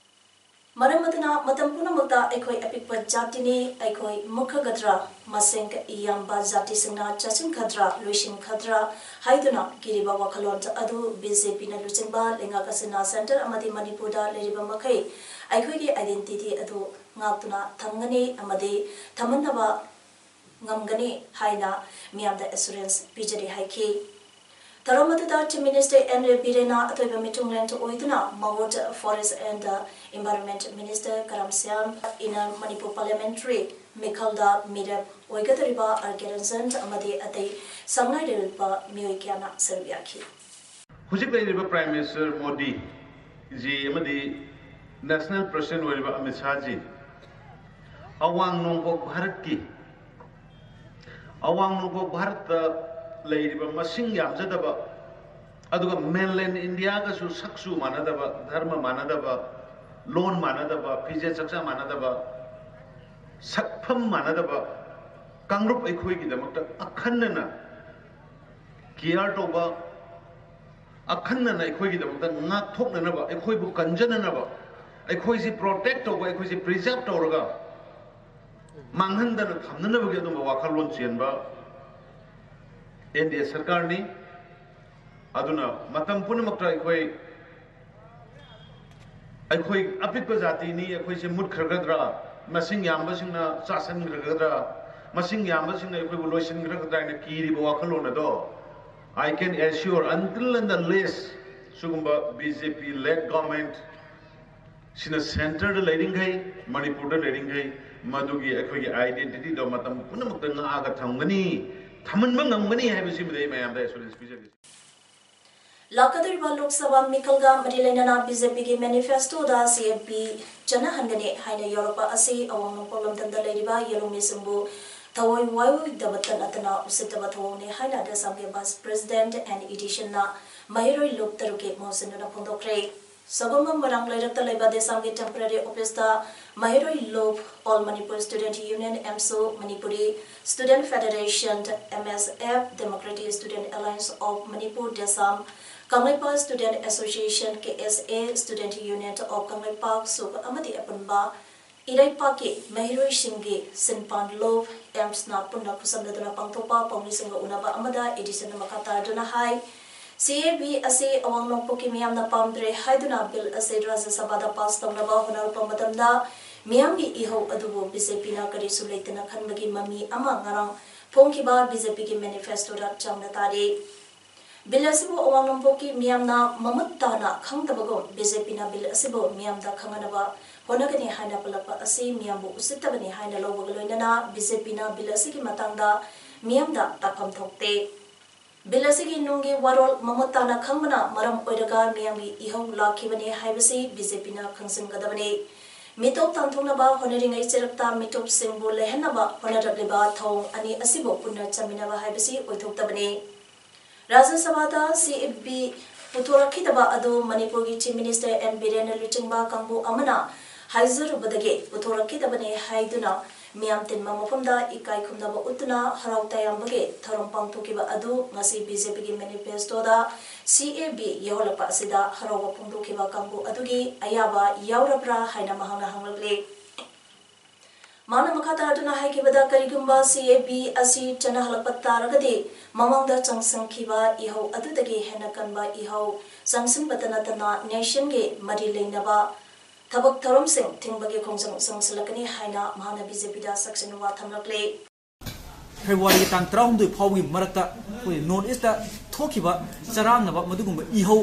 ꯃꯔꯝ ꯑꯗꯨꯅ ꯃꯇꯝ ꯄꯨꯝꯅꯃꯛꯇ ꯑꯩꯈꯣꯏ ꯑꯄꯤꯛꯄ ꯖꯥꯇꯤꯅꯤ, ꯑꯩꯈꯣꯏ ꯃꯨꯛꯈꯒꯗ꯭ꯔꯥ, ꯃꯁꯤꯡ ꯌꯥꯝꯕ ꯖꯥꯇꯤꯁꯤꯡꯅ ꯆꯥꯁꯤꯟꯈꯗ꯭ꯔꯥ, ꯂꯣꯏꯁꯤꯟꯈꯗ꯭ꯔꯥ ꯍꯥꯏꯗꯨꯅ ꯀꯤꯔꯤꯕ ꯋꯥꯈꯜꯂꯣꯟ ꯑꯗꯨ B J Pꯅ ꯂꯨꯆꯤꯡꯕ ꯂꯩꯉꯥꯛ ꯑꯁꯤꯅ ꯁꯦꯟꯇꯔ ꯑꯃꯗꯤ ꯃꯅꯤꯄꯨꯔꯗ ꯂꯩꯔꯤꯕ ꯃꯈꯩ ꯑꯩꯈꯣꯏꯒꯤ identity ꯑꯗꯨ ꯉꯥꯛꯇꯨꯅ ꯊꯝꯒꯅꯤ ꯑꯃꯗꯤ ꯊꯝꯍꯟꯅꯕ ꯉꯝꯒꯅꯤ ꯍꯥꯏꯅ ꯃꯤꯌꯥꯝꯗ assurance ꯄꯤꯖꯔꯤ ꯍꯥꯏꯈꯤ꯫ ꯊꯧꯔꯝ ꯑꯗꯨꯗ Chief Minister ꯑꯦꯟ ꯕꯤꯔꯦꯟꯅ ꯑꯊꯣꯏꯕ ꯃꯤꯊꯨꯡꯂꯦꯟ ꯑꯣꯏꯗꯨꯅ ꯃꯥꯎꯠ Forest and Environment Minister ꯀꯔꯝ ꯁ꯭ꯌꯥꯝ, Inner Manipur Parliamentary ꯃꯤꯈꯜꯗ ꯃꯤꯔꯦꯞ ꯑꯣꯏꯒꯗꯧꯔꯤꯕ R K ꯔꯟꯖꯟ ꯑꯃꯗꯤ ꯑꯇꯩ ꯁꯪꯉꯥꯏ ꯂꯩꯔꯤꯕ ꯃꯤꯑꯣꯏ ꯀꯌꯥꯅ ꯁꯔꯨꯛ ꯌꯥꯈꯤ꯫ ꯍꯧꯖꯤꯛ ꯂꯩꯔꯤꯕ Prime Minister ꯃꯣꯗꯤ ꯖꯤ ꯑꯃꯗꯤ National President ꯑꯣꯏꯔꯤꯕ ꯑꯃꯤꯠ ꯁꯥꯍ ꯖꯤ ꯑꯋꯥꯡ ꯅꯣꯡꯄꯣꯛ ꯚꯥꯔꯠꯀꯤ, ꯑꯋꯥꯡ ꯅꯣꯡꯄꯣꯛ ꯚꯥꯔꯠꯇ ꯂꯩꯔꯤꯕ ꯃꯁꯤꯡ ꯌꯥꯝꯖꯗꯕ, ꯑꯗꯨꯒ mainland Indiaꯒꯁꯨ ꯁꯛꯆꯨ ꯃꯥꯟꯅꯗꯕ, ꯙꯔꯃ ꯃꯥꯟꯅꯗꯕ, ꯂꯣꯟ ꯃꯥꯟꯅꯗꯕ, ꯐꯤꯖꯦꯠ ꯆꯥꯛꯆꯥ ꯃꯥꯟꯅꯗꯕ, ꯁꯛꯐꯝ ꯃꯥꯟꯅꯗꯕ ꯀꯥꯡꯂꯨꯞ ꯑꯩꯈꯣꯏꯒꯤꯗꯃꯛꯇ ꯑꯈꯟꯅꯅ care ꯇꯧꯕ, ꯑꯈꯟꯅꯅ ꯑꯩꯈꯣꯏꯒꯤꯗꯃꯛꯇ ꯉꯥꯛꯊꯣꯛꯅꯅꯕ, ꯑꯩꯈꯣꯏꯕꯨ ꯀꯟꯖꯅꯅꯕ ꯑꯩꯈꯣꯏꯁꯤ ꯄ꯭ꯔꯣꯇꯦꯛ ꯇꯧꯕ, ꯑꯩꯈꯣꯏꯁꯤ ꯄ꯭ꯔꯤꯖꯥꯔꯚ ꯇꯧꯔꯒ ꯃꯥꯡꯍꯟꯗꯅ ꯊꯝꯅꯅꯕꯒꯤ ꯑꯗꯨꯝꯕ ꯋꯥꯈꯜꯂꯣꯟ ꯆꯦꯟꯕ ꯑꯦꯟ ꯗꯤ ꯑꯦ ꯁꯔꯀꯥꯔꯅꯤ꯫ ꯑꯗꯨꯅ ꯃꯇꯝ ꯄꯨꯝꯅꯃꯛꯇ ꯑꯩꯈꯣꯏ ꯑꯩꯈꯣꯏ ꯑꯄꯤꯛꯄ ꯖꯥꯇꯤꯅꯤ, ꯑꯩꯈꯣꯏꯁꯦ ꯃꯨꯠꯈ꯭ꯔꯒꯗ꯭ꯔꯥ, ꯃꯁꯤꯡ ꯌꯥꯝꯕꯁꯤꯡꯅ ꯆꯥꯁꯤꯟꯈ꯭ꯔꯒꯗ꯭ꯔꯥ, ꯃꯁꯤꯡ ꯌꯥꯝꯕꯁꯤꯡꯅ ꯑꯩꯈꯣꯏꯕꯨ ꯂꯣꯏꯁꯤꯟꯈ꯭ꯔꯒꯗ꯭ꯔꯥ ꯍꯥꯏꯅ ꯀꯤꯔꯤꯕ ꯋꯥꯈꯜꯂꯣꯟ ꯑꯗꯣ, I can assure, until and unless ꯁꯤꯒꯨꯝꯕ B J P led government ꯁꯤꯅ ꯁꯦꯟꯇꯔꯗ ꯂꯩꯔꯤꯈꯩ, ꯃꯅꯤꯄꯨꯔꯗ ꯂꯩꯔꯤꯈꯩ, ꯃꯗꯨꯒꯤ ꯑꯩꯈꯣꯏꯒꯤ identity ꯗꯣ ꯃꯇꯝ ꯄꯨꯝꯅꯃꯛꯇ ꯉꯥꯛꯑꯒ ꯊꯝꯒꯅꯤ, ꯊꯝꯍꯟꯕ ꯉꯝꯒꯅꯤ ꯍꯥꯏꯕꯁꯤꯃꯗꯤ ꯑꯩ ꯃꯌꯥꯝꯗ ꯑꯦꯁꯨꯔꯦꯟꯁ ꯄꯤꯖꯒꯦ꯫ ꯂꯥꯛꯀꯗꯧꯔꯤꯕ ꯂꯣꯛ ꯁꯚꯥ ꯃꯤꯈꯜꯒ ꯃꯔꯤ ꯂꯩꯅꯅ B J P ꯒꯤ manifesto the C A P ꯆꯠꯅꯍꯟꯒꯅꯤ ꯍꯥꯏꯅ ꯌꯥꯎꯔꯛꯄ ꯑꯁꯤ ꯑꯋꯥꯡ ꯅꯣꯡꯄꯣꯛ ꯂꯝꯗꯝꯗ ꯂꯩꯔꯤꯕ ꯌꯦꯂꯧꯃꯤꯁꯤꯡꯕꯨ ꯊꯑꯣꯏ ꯋꯥꯑꯣꯏꯗꯕꯇ ꯅꯠꯇꯅ ꯎꯁꯤꯠꯇꯕ ꯊꯧꯑꯣꯡꯅꯤ ꯍꯥꯏꯅ ꯗꯦꯁꯥꯝꯒꯤ vice president and edition ꯅ ꯃꯍꯩꯔꯣꯏ ꯂꯣꯞ ꯇꯔꯨꯛꯀꯤ ꯃꯍꯨꯠ ꯁꯤꯟꯗꯨꯅ ꯐꯣꯡꯗꯣꯛꯈ꯭ꯔꯦ꯫ ꯁꯒꯣꯜꯕꯟ ꯃꯣꯏꯔꯥꯡ ꯂꯩꯔꯛꯇ ꯂꯩꯕ ꯗꯦꯁꯥꯝꯒꯤ temporary office ꯇ ꯃꯍꯩꯔꯣꯏ ꯂꯣꯞ, All Manipur Student Union, AMSU, Manipuri Student Federation, M S F, Democratic Student Alliance of Manipur, ꯗꯦꯁꯥꯝ, Kangleipak Student Association, K S A, Student Union of Kangleipak, ꯁꯨꯛ ꯑꯃꯗꯤ ꯑꯄꯨꯟꯕ ꯏꯔꯩꯄꯥꯛꯀꯤ ꯃꯍꯩꯔꯣꯏꯁꯤꯡꯒꯤ ꯁꯤꯟꯄꯥꯟ ꯂꯣꯞ, AMSU ꯅ ꯄꯨꯟꯅ ꯈꯨꯠꯁꯝꯅꯗꯨꯅ ꯄꯥꯡꯊꯣꯛꯄ ꯄꯥꯎꯃꯤꯁꯤꯡꯒ ꯎꯅꯕ ꯑꯃꯗ edition ꯅ ꯃꯈꯥ ꯇꯥꯗꯨꯅ ꯍꯥꯏ, C A B ꯑꯁꯤ ꯑꯋꯥꯡ ꯅꯣꯡꯄꯣꯛꯀꯤ ꯃꯤꯌꯥꯝꯅ ꯄꯥꯝꯗ꯭ꯔꯦ ꯍꯥꯏꯗꯨꯅ bill ꯑꯁꯤ ꯔꯥꯖ꯭ꯌ ꯁꯚꯥꯗ pass ꯇꯧꯅꯕ ꯍꯣꯠꯅꯔꯛꯄ ꯃꯇꯝꯗ ꯃꯤꯌꯥꯝꯒꯤ ꯏꯍꯧ ꯑꯗꯨꯕꯨ B J P ꯅ ꯀꯔꯤꯁꯨ ꯂꯩꯇꯅ ꯈꯟꯕꯒꯤ ꯃꯃꯤ ꯑꯃ ꯉꯔꯥꯡ ꯐꯣꯡꯈꯤꯕ B J P ꯒꯤ manifesto ꯗ ꯆꯥꯎꯅ ꯇꯥꯔꯤ꯫ Bill ꯑꯁꯤꯕꯨ ꯑꯋꯥꯡ ꯅꯣꯡꯄꯣꯛꯀꯤ ꯃꯤꯌꯥꯝꯅ ꯃꯃꯨꯠ ꯇꯥꯅ ꯈꯪꯗꯕꯒꯨꯝ B J P ꯅ bill ꯑꯁꯤꯕꯨ ꯃꯤꯌꯥꯝꯗ ꯈꯪꯍꯟꯅꯕ ꯍꯣꯠꯅꯒꯅꯤ ꯍꯥꯏꯅ ꯄꯜꯂꯛꯄ ꯑꯁꯤ ꯃꯤꯌꯥꯝꯕꯨ ꯎꯁꯤꯠꯇꯕꯅꯤ ꯍꯥꯏꯅ ꯂꯧꯕꯒ ꯂꯣꯏꯅꯅ B J P ꯅ bill ꯑꯁꯤꯒꯤ ꯃꯇꯥꯡꯗ ꯃꯤꯌꯥꯝꯗ ꯇꯥꯛꯐꯝ ꯊꯣꯛꯇꯦ꯫ Bill ꯑꯁꯤꯒꯤ ꯅꯨꯡꯒꯤ ꯋꯥꯔꯣꯜ ꯃꯃꯨꯠ ꯇꯥꯅ ꯈꯪꯕꯅ ꯃꯔꯝ ꯑꯣꯏꯔꯒ ꯃꯤꯌꯥꯝꯒꯤ ꯏꯍꯧ ꯂꯥꯛꯈꯤꯕꯅꯤ ꯍꯥꯏꯕꯁꯤ B J P ꯅ ꯈꯪꯖꯤꯟꯒꯗꯕꯅꯤ꯫ ꯃꯤꯇꯣꯞ ꯇꯥꯟꯊꯣꯛꯅꯕ ꯍꯣꯠꯅꯔꯤꯉꯩ ꯆꯩꯔꯛꯇ ꯃꯤꯇꯣꯞꯁꯤꯡꯕꯨ ꯂꯩꯍꯟꯅꯕ ꯍꯣꯠꯅꯔꯛꯂꯤꯕ ꯊꯧꯑꯣꯡ ꯑꯅꯤ ꯑꯁꯤꯕꯨ ꯄꯨꯟꯅ ꯆꯟꯃꯤꯟꯅꯕ ꯍꯥꯏꯕꯁꯤ ꯑꯣꯏꯊꯣꯛꯇꯕꯅꯤ꯫ ꯔꯥꯖ꯭ꯌ ꯁꯚꯥꯗ C A B ꯄꯨꯊꯣꯔꯛꯈꯤꯗꯕ ꯑꯗꯨ ꯃꯅꯤꯄꯨꯔꯒꯤ Chief Minister N Biren ꯅ ꯂꯨꯆꯤꯡꯕ ꯀꯥꯡꯕꯨ ꯑꯃꯅ ꯍꯥꯏꯖꯔꯨꯕꯗꯒꯤ ꯄꯨꯊꯣꯔꯛꯈꯤꯗꯕꯅꯤ ꯍꯥꯏꯗꯨꯅ ꯃꯤꯌꯥꯝ ꯇꯤꯟꯕ ꯃꯐꯝꯗ ꯏꯀꯥꯏ ꯈꯨꯝꯅꯕ ꯎꯠꯇꯨꯅ ꯍꯔꯥꯎ ꯇꯌꯥꯝꯕꯒꯤ ꯊꯧꯔꯝ ꯄꯥꯡꯊꯣꯛꯈꯤꯕ ꯑꯗꯨ ꯉꯁꯤ BJPꯒꯤ manifestoꯗ CAB ꯌꯥꯎꯍꯜꯂꯛꯄ ꯑꯁꯤꯗ ꯍꯔꯥꯎꯕ ꯐꯣꯡꯗꯣꯛꯈꯤꯕ ꯀꯥꯡꯕꯨ ꯑꯗꯨꯒꯤ ꯑꯌꯥꯕ ꯌꯥꯎꯔꯕ꯭ꯔꯥ ꯍꯥꯏꯅ ꯃꯍꯥꯛꯅ ꯍꯪꯂꯛꯂꯤ꯫ ꯃꯍꯥꯛꯅ ꯃꯈꯥ ꯇꯥꯗꯨꯅ ꯍꯥꯏꯈꯤꯕꯗ, ꯀꯔꯤꯒꯨꯝꯕ CAB ꯑꯁꯤ ꯆꯠꯅꯍꯜꯂꯛꯄ ꯇꯥꯔꯒꯗꯤ ꯃꯃꯥꯡꯗ ꯆꯪꯁꯤꯟꯈꯤꯕ ꯏꯍꯧ ꯑꯗꯨꯗꯒꯤ ꯍꯦꯟꯅ ꯀꯟꯕ ꯏꯍꯧ ꯆꯪꯁꯤꯟꯕꯇ ꯅꯠꯇꯅ nationꯒꯤ ꯃꯔꯤ ꯂꯩꯅꯕ ꯊꯕꯛ ꯊꯧꯔꯝꯁꯤꯡ ꯊꯤꯡꯕꯒꯤ ꯈꯣꯡꯖꯪ ꯆꯪꯁꯤꯜꯂꯛꯀꯅꯤ ꯍꯥꯏꯅ ꯃꯍꯥꯛꯅ BJPꯗ ꯁꯛꯁꯤꯟ ꯋꯥ ꯊꯝꯂꯛꯂꯤ꯫ ꯐꯦꯕ꯭ꯔꯨꯋꯥꯔꯤꯒꯤ ꯇꯥꯡ ꯇꯔꯥꯍꯨꯝꯗꯣꯏ ꯐꯥꯎꯕꯒꯤ ꯃꯔꯛꯇ ꯑꯩꯈꯣꯏ North Eastꯇ ꯊꯣꯛꯈꯤꯕ ꯆꯔꯥꯡꯅꯕ ꯃꯗꯨꯒꯨꯝꯕ ꯏꯍꯧ,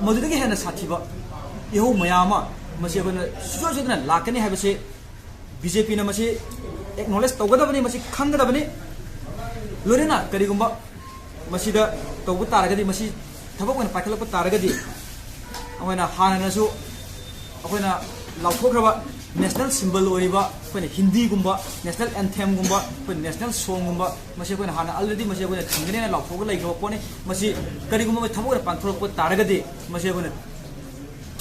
ꯃꯗꯨꯗꯒꯤ ꯍꯦꯟꯅ ꯁꯥꯊꯤꯕ ꯏꯍꯧ ꯃꯌꯥꯝ ꯑꯃ ꯃꯁꯤ ꯑꯩꯈꯣꯏꯅ ꯁꯨꯡꯁꯣꯏ ꯁꯣꯏꯗꯅ ꯂꯥꯛꯀꯅꯤ ꯍꯥꯏꯕꯁꯤ BJPꯅ ꯃꯁꯤ acknowledge ꯇꯧꯒꯗꯕꯅꯤ, ꯃꯁꯤ ꯈꯪꯒꯗꯕꯅꯤ꯫ ꯂꯣꯏꯅꯅ ꯀꯔꯤꯒꯨꯝꯕ ꯃꯁꯤꯗ ꯇꯧꯕ ꯇꯥꯔꯒꯗꯤ, ꯃꯁꯤ ꯊꯕꯛ ꯑꯣꯏꯅ ꯄꯥꯏꯈꯠꯂꯛꯄ ꯇꯥꯔꯒꯗꯤ, ꯑꯩꯈꯣꯏꯅ ꯍꯥꯟꯅꯅꯁꯨ ꯑꯩꯈꯣꯏꯅ ꯂꯥꯎꯊꯣꯛꯈ꯭ꯔꯕ national symbol ꯑꯣꯏꯔꯤꯕ ꯑꯩꯈꯣꯏꯅ ꯍꯤꯟꯗꯤꯒꯨꯝꯕ, national anthemꯒꯨꯝꯕ, ꯑꯩꯈꯣꯏ national songꯒꯨꯝꯕ, ꯃꯁꯤ ꯑꯩꯈꯣꯏꯅ ꯍꯥꯟꯅ already ꯃꯁꯤ ꯑꯩꯈꯣꯏꯅ ꯊꯤꯡꯒꯅꯤꯅ ꯂꯥꯎꯊꯣꯛꯑꯒ ꯂꯩꯈ꯭ꯔꯕ ꯄꯣꯠꯅꯤ꯫ ꯃꯁꯤ ꯀꯔꯤꯒꯨꯝꯕ ꯃꯣꯏ ꯊꯕꯛ ꯑꯣꯏꯅ ꯄꯥꯡꯊꯣꯔꯛꯄ ꯇꯥꯔꯒꯗꯤ, ꯃꯁꯤ ꯑꯩꯈꯣꯏꯅ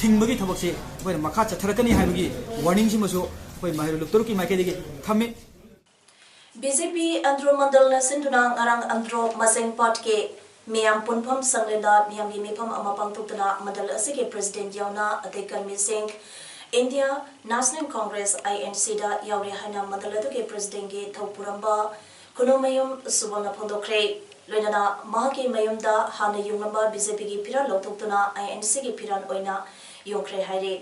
ꯊꯤꯡꯕꯒꯤ ꯊꯕꯛꯁꯤ ꯑꯩꯈꯣꯏꯅ ꯃꯈꯥ ꯆꯠꯊꯔꯛꯀꯅꯤ ꯍꯥꯏꯕꯒꯤ warningꯁꯤꯃꯁꯨ ꯑꯩꯈꯣꯏ ꯃꯍꯩꯔꯣꯏ ꯂꯨꯞ ꯇꯔꯨꯛꯀꯤ ꯃꯥꯏꯀꯩꯗꯒꯤ ꯊꯝꯃꯤ꯫ BJP ꯑꯟꯗ꯭ꯔꯣ ꯃꯟꯗꯜꯅ ꯁꯤꯟꯗꯨꯅ ꯉꯔꯥꯡ ꯑꯟꯗ꯭ꯔꯣ ꯃꯆꯦꯡ ꯄꯥꯠꯀꯤ ꯃꯤꯌꯥꯝ ꯄꯨꯟꯐꯝ ꯁꯪꯂꯦꯟꯗ ꯃꯤꯌꯥꯝꯒꯤ ꯃꯤꯐꯝ ꯑꯃ ꯄꯥꯡꯊꯣꯛꯇꯨꯅ ꯃꯟꯗꯜ ꯑꯁꯤꯒꯤ president ꯌꯥꯎꯅ ꯑꯇꯩ ꯀꯔꯃꯤꯁꯤꯡ India National Congress, INCꯗ ꯌꯥꯎꯔꯤ ꯍꯥꯏꯅ ꯃꯟꯗꯜ ꯑꯗꯨꯒꯤ presidentꯒꯤ ꯊꯧꯄꯨꯔꯝꯕ ꯈꯨꯅꯨꯃꯌꯨꯝ ꯁꯨꯕꯣꯜꯅ ꯐꯣꯡꯗꯣꯛꯈ꯭ꯔꯦ꯫ ꯂꯣꯏꯅꯅ ꯃꯍꯥꯛꯀꯤ ꯃꯌꯨꯝꯗ ꯍꯥꯟꯅ ꯌꯨꯡꯂꯝꯕ BJPꯒꯤ ꯐꯤꯔꯥꯜ ꯂꯧꯊꯣꯛꯇꯨꯅ INCꯒꯤ ꯐꯤꯔꯥꯜ ꯑꯣꯏꯅ ꯌꯨꯡꯈ꯭ꯔꯦ ꯍꯥꯏꯔꯤ꯫